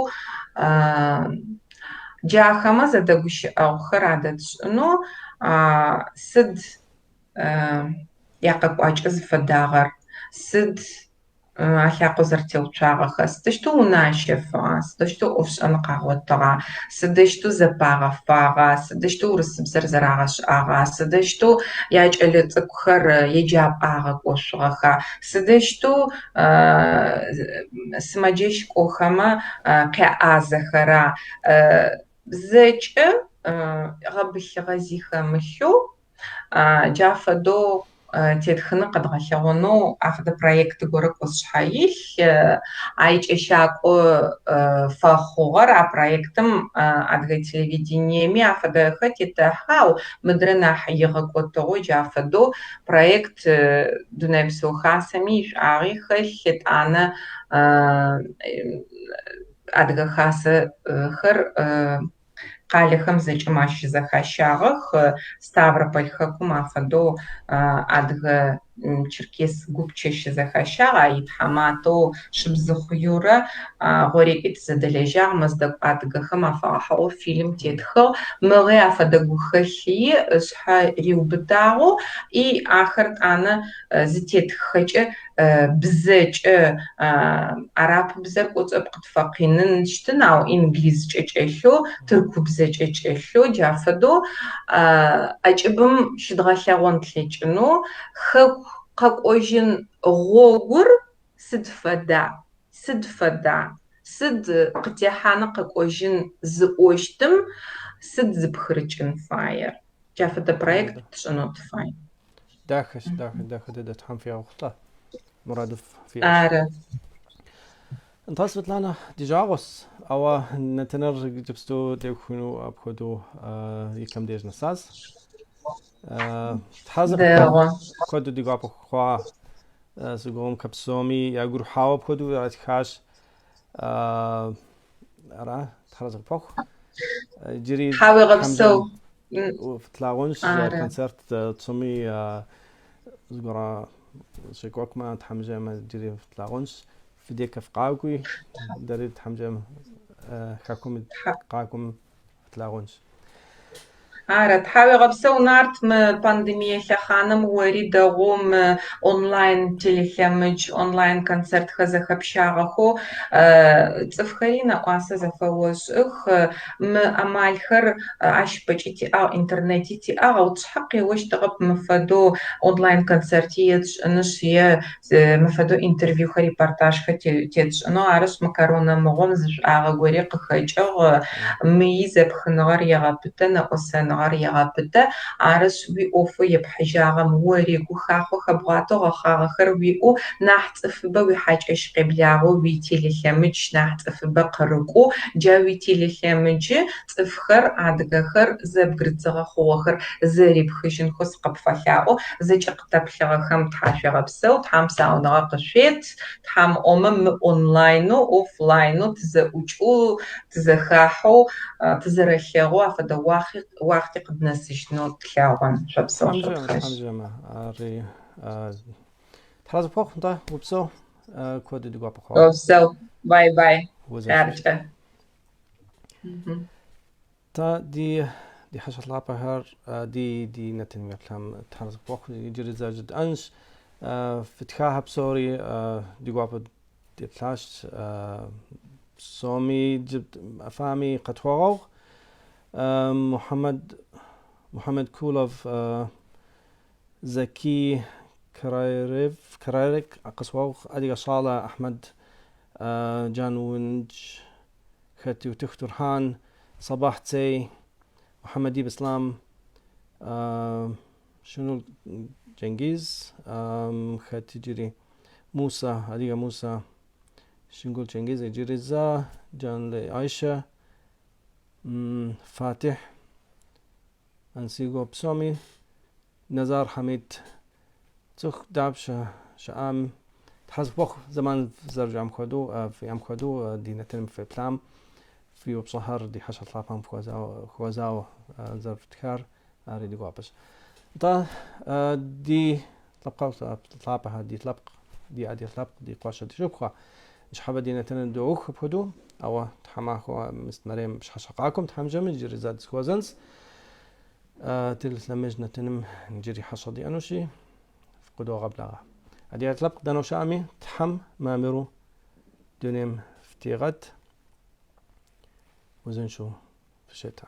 B: джахэмэ зэдэгущыӏэгъухэр адэтшӏынэу сыд якъэкӏуакӏэ зыфэдагъэр, сыд алъакъо зэрэтеуцуагъэхэр, сыдэущтэу унэ ащэфыгъа, сыдэущтэу ӏофшӏэн къагъотыгъа, сыдэущтэу зэпагъэфагъа, сыдэущтэу урысыбзэр зэрагъэшӏагъа, сыдэущтэу якӏэлэцӏыкӏухэр еджапӏэ агъэкӏошъугъэха, сыдэущтэу сымэджэщ кӏохэмэ къяӏазэхэра, зэкӏэ гъэбылъыгъэ зи хэмылъэу. Джа фэдэу тетхыны къэдгъэлъэгъонэу афэдэ проект горэ кӏо сшъхьэ илъ. А икӏэщакӏо фэхъугъэр а проектым адыгэ телевидениеми афэдэхэр тетэхьэ, ау мыдрэ нахь игъэкӏотыгъэу джа фэдэу проект Дунэе Псэу Хасэми ишӏуагъи хэлъ, етӏанэ Адыгэ хасэхэр къалэхэм зэкӏэм ащызэхащагъэх. Ставрополь хэкум афэдэу Адыгэ черкес гупчэ щызэхащагъ. А итхьаматэу Шыбзыхъу Юрэ гъорекӏи тызэдэлэжьагъ, Мэздэгу адыгэхэм афэгъэхьыгъэу фильм тетхыгъ. Мыгъи афэдэ гухэлъ иӏ, ышъхьэ риубытагъэу, и ахэр тӏанэ зытетххэкӏэ бзэкӏэ арапыбзэр кӏоцӏэп къытфэкъинын щтын, ау инглизкӏэ кӏэлъэу, тыркубзэкӏэ кӏэлъэу, джа фэдэу ӏэкӏыбым щыдгъэлъэгъон тлъэкӏынэу хэку къэкӏожьын гъогур сыд фэда, сыд фэда, сыд къытехьаны къэкӏожьын зыӏощтым сыд зыпхырыкӏын фаер? Джа фэдэ проект тшӏынэу тыфай.
A: Дахэщ, дахэ, дахэ дэдэ Тхьэм фигъэхъулӏэ. Мурадыфӏ фиӏэщ.
B: Ары.
A: Нтӏэ, Светланэ, ди жагъуэщ, ауэ нэтыныр иджыпсту теухуну апхуэдэу и кӏэм деж нэсащ. Тхьэ
B: Дэгъу.
A: куэду ди гуапэ хъуа, си гугъэмкэ псоми ягу ирихьауэ апхуэдэу ятхащ. Ара, Тхьэ къыпхуэхъу. Иджыри
B: Тхьауегъэпсэу.
A: фытлъагъунщ
B: Ары.
A: концерт тщӏыми зыгуэрэ щекӏуэкӏмэ, Тхьэм жиӏэмэ, иджыри фытлъагъунщ. Фи декэ фыкъакӏуи, дэри Тхьэм жиӏэмэ, хэкум къакӏуэм фытлъагъунщ.
B: Ары, тхьауегъэпсэу, Нарт, мы пандемие лъэхъаным ори дэгъоу мы онлайн телелъэмыдж, онлайн концертхэр зэхэпщагъэхэу цӏыфхэри нэӏуасэ зэфэошӏых. Мы амалхэр ащ ыпэкӏи тиӏагъ, интернети тиӏагъ, ау тшъхьэ къеощтыгъэп мы фэдэу онлайн концерти етшӏынышъ е мы фэдэу интервьюхэр, репортажхэр тетшӏынэу. Арышъ, мы корона мыгъом зы шӏуагъэ гори къыхэкӏыгъ. Мыи зэпхыныгъэр егъэпытэ, нэӏосэныгъэр егъэпытэ. Арышъ, уиӏофэу епхьыжьагъэм ори гухахъо хэбгъуатэу гъэхъагъэхэр уиӏэу, нахь цӏыфыбэ уихьакӏэщ къеблагъэу, уителелъэмыдж нахь цӏыфыбэ къырыкӏоу, джа уителелъэмыджы цӏыфхэр, адыгэхэр зэбгырыдзыгъэ хъугъэхэр зэрипхыжьынхэу сыкъыпфэлъаӏо. Зэкӏэ къытэплъыгъэхэм тхьашъуегъэпсэу, Тхьам псауныгъэ къышъует, Тхьам ыӏомэ мы онлайнэу, офлайнэу тызэӏукӏэу, тызэхахьэу, тызэрэлъэгъоу афэдэ уахъи уахъти къыднэсыжьынэу тлъэгъун. Шъопсэу,
A: Тхьэм жиӏэмэ,
B: шъотхъэжь.
A: Тхьэм жиӏэмэ, ари Тхьэ зыпхуэхъу, нтӏэ, упсэу, куэду ди гуапэ хъуауэ.
B: Опсэу, бай-бай,
A: Узыншэщ.
B: хъяркӏэ.
A: Тэ ди ди хьэщӏэ лъапӏэхэр ди ди нэтыным еплъам Тхьэ зыпхуэхъу иджыри зэ жытӏэнщ. Фытхахэр псори ди гуапэ деплъащ. Псоми жыдмыӏэфами къытхуэгъэгъу. Мухьэмэд Мухьэмэд Кулов Зэки Караев Карарек къысхуэгъэгъу Адыгэ щӏалэ Ахьмэд Джан Ундж хэт Еутых Турхьан, Сабахь Цей, Мухьэмэдиб Ислам, Шынул Дженгиз, хэт иджыри Мусэ, Адыгэ Мусэ, Шынгул Дженгиз иджыри зэ, Джанлей Айшэ, Фатихь, Ансиго псоми, Назар Хьэмид, цӏыху дапщэ щыӏам, Тхьэ зыхуэхъу зэман зэрыжаӏэм хуэдэу, фиӏэм хуэдэу ди нэтыным феплъам, фи упщӏэхэр ди хьэщӏэ лъапӏэм хуэзауэ зэрыфтхар, ари ди гуапэщ. Нтӏэ, ди лъэпкъэгъу лъапӏэхэр, ди лъэпкъ, ди адыгэ лъэпкъ, ди къуэш, ди шыпхъухэ, ныщхьэбэ ди нэтыныр доух апхуэдэу, ауэ тхьэмахуэ мис мэрем пщыхьэщхьэ къакӏуэм Тхьэм жиӏэмэ иджыри зэ дызэхуэзэнщ. Телелъэмыж нэтыным иджыри хьэщӏэ диӏэнущи, фыкъыдогъэблагъэ. Адыгэ лъэпкъ дэнэ щыӏэми, Тхьэм мамыру дунейм фытигъэт, узыншэу фыщыт.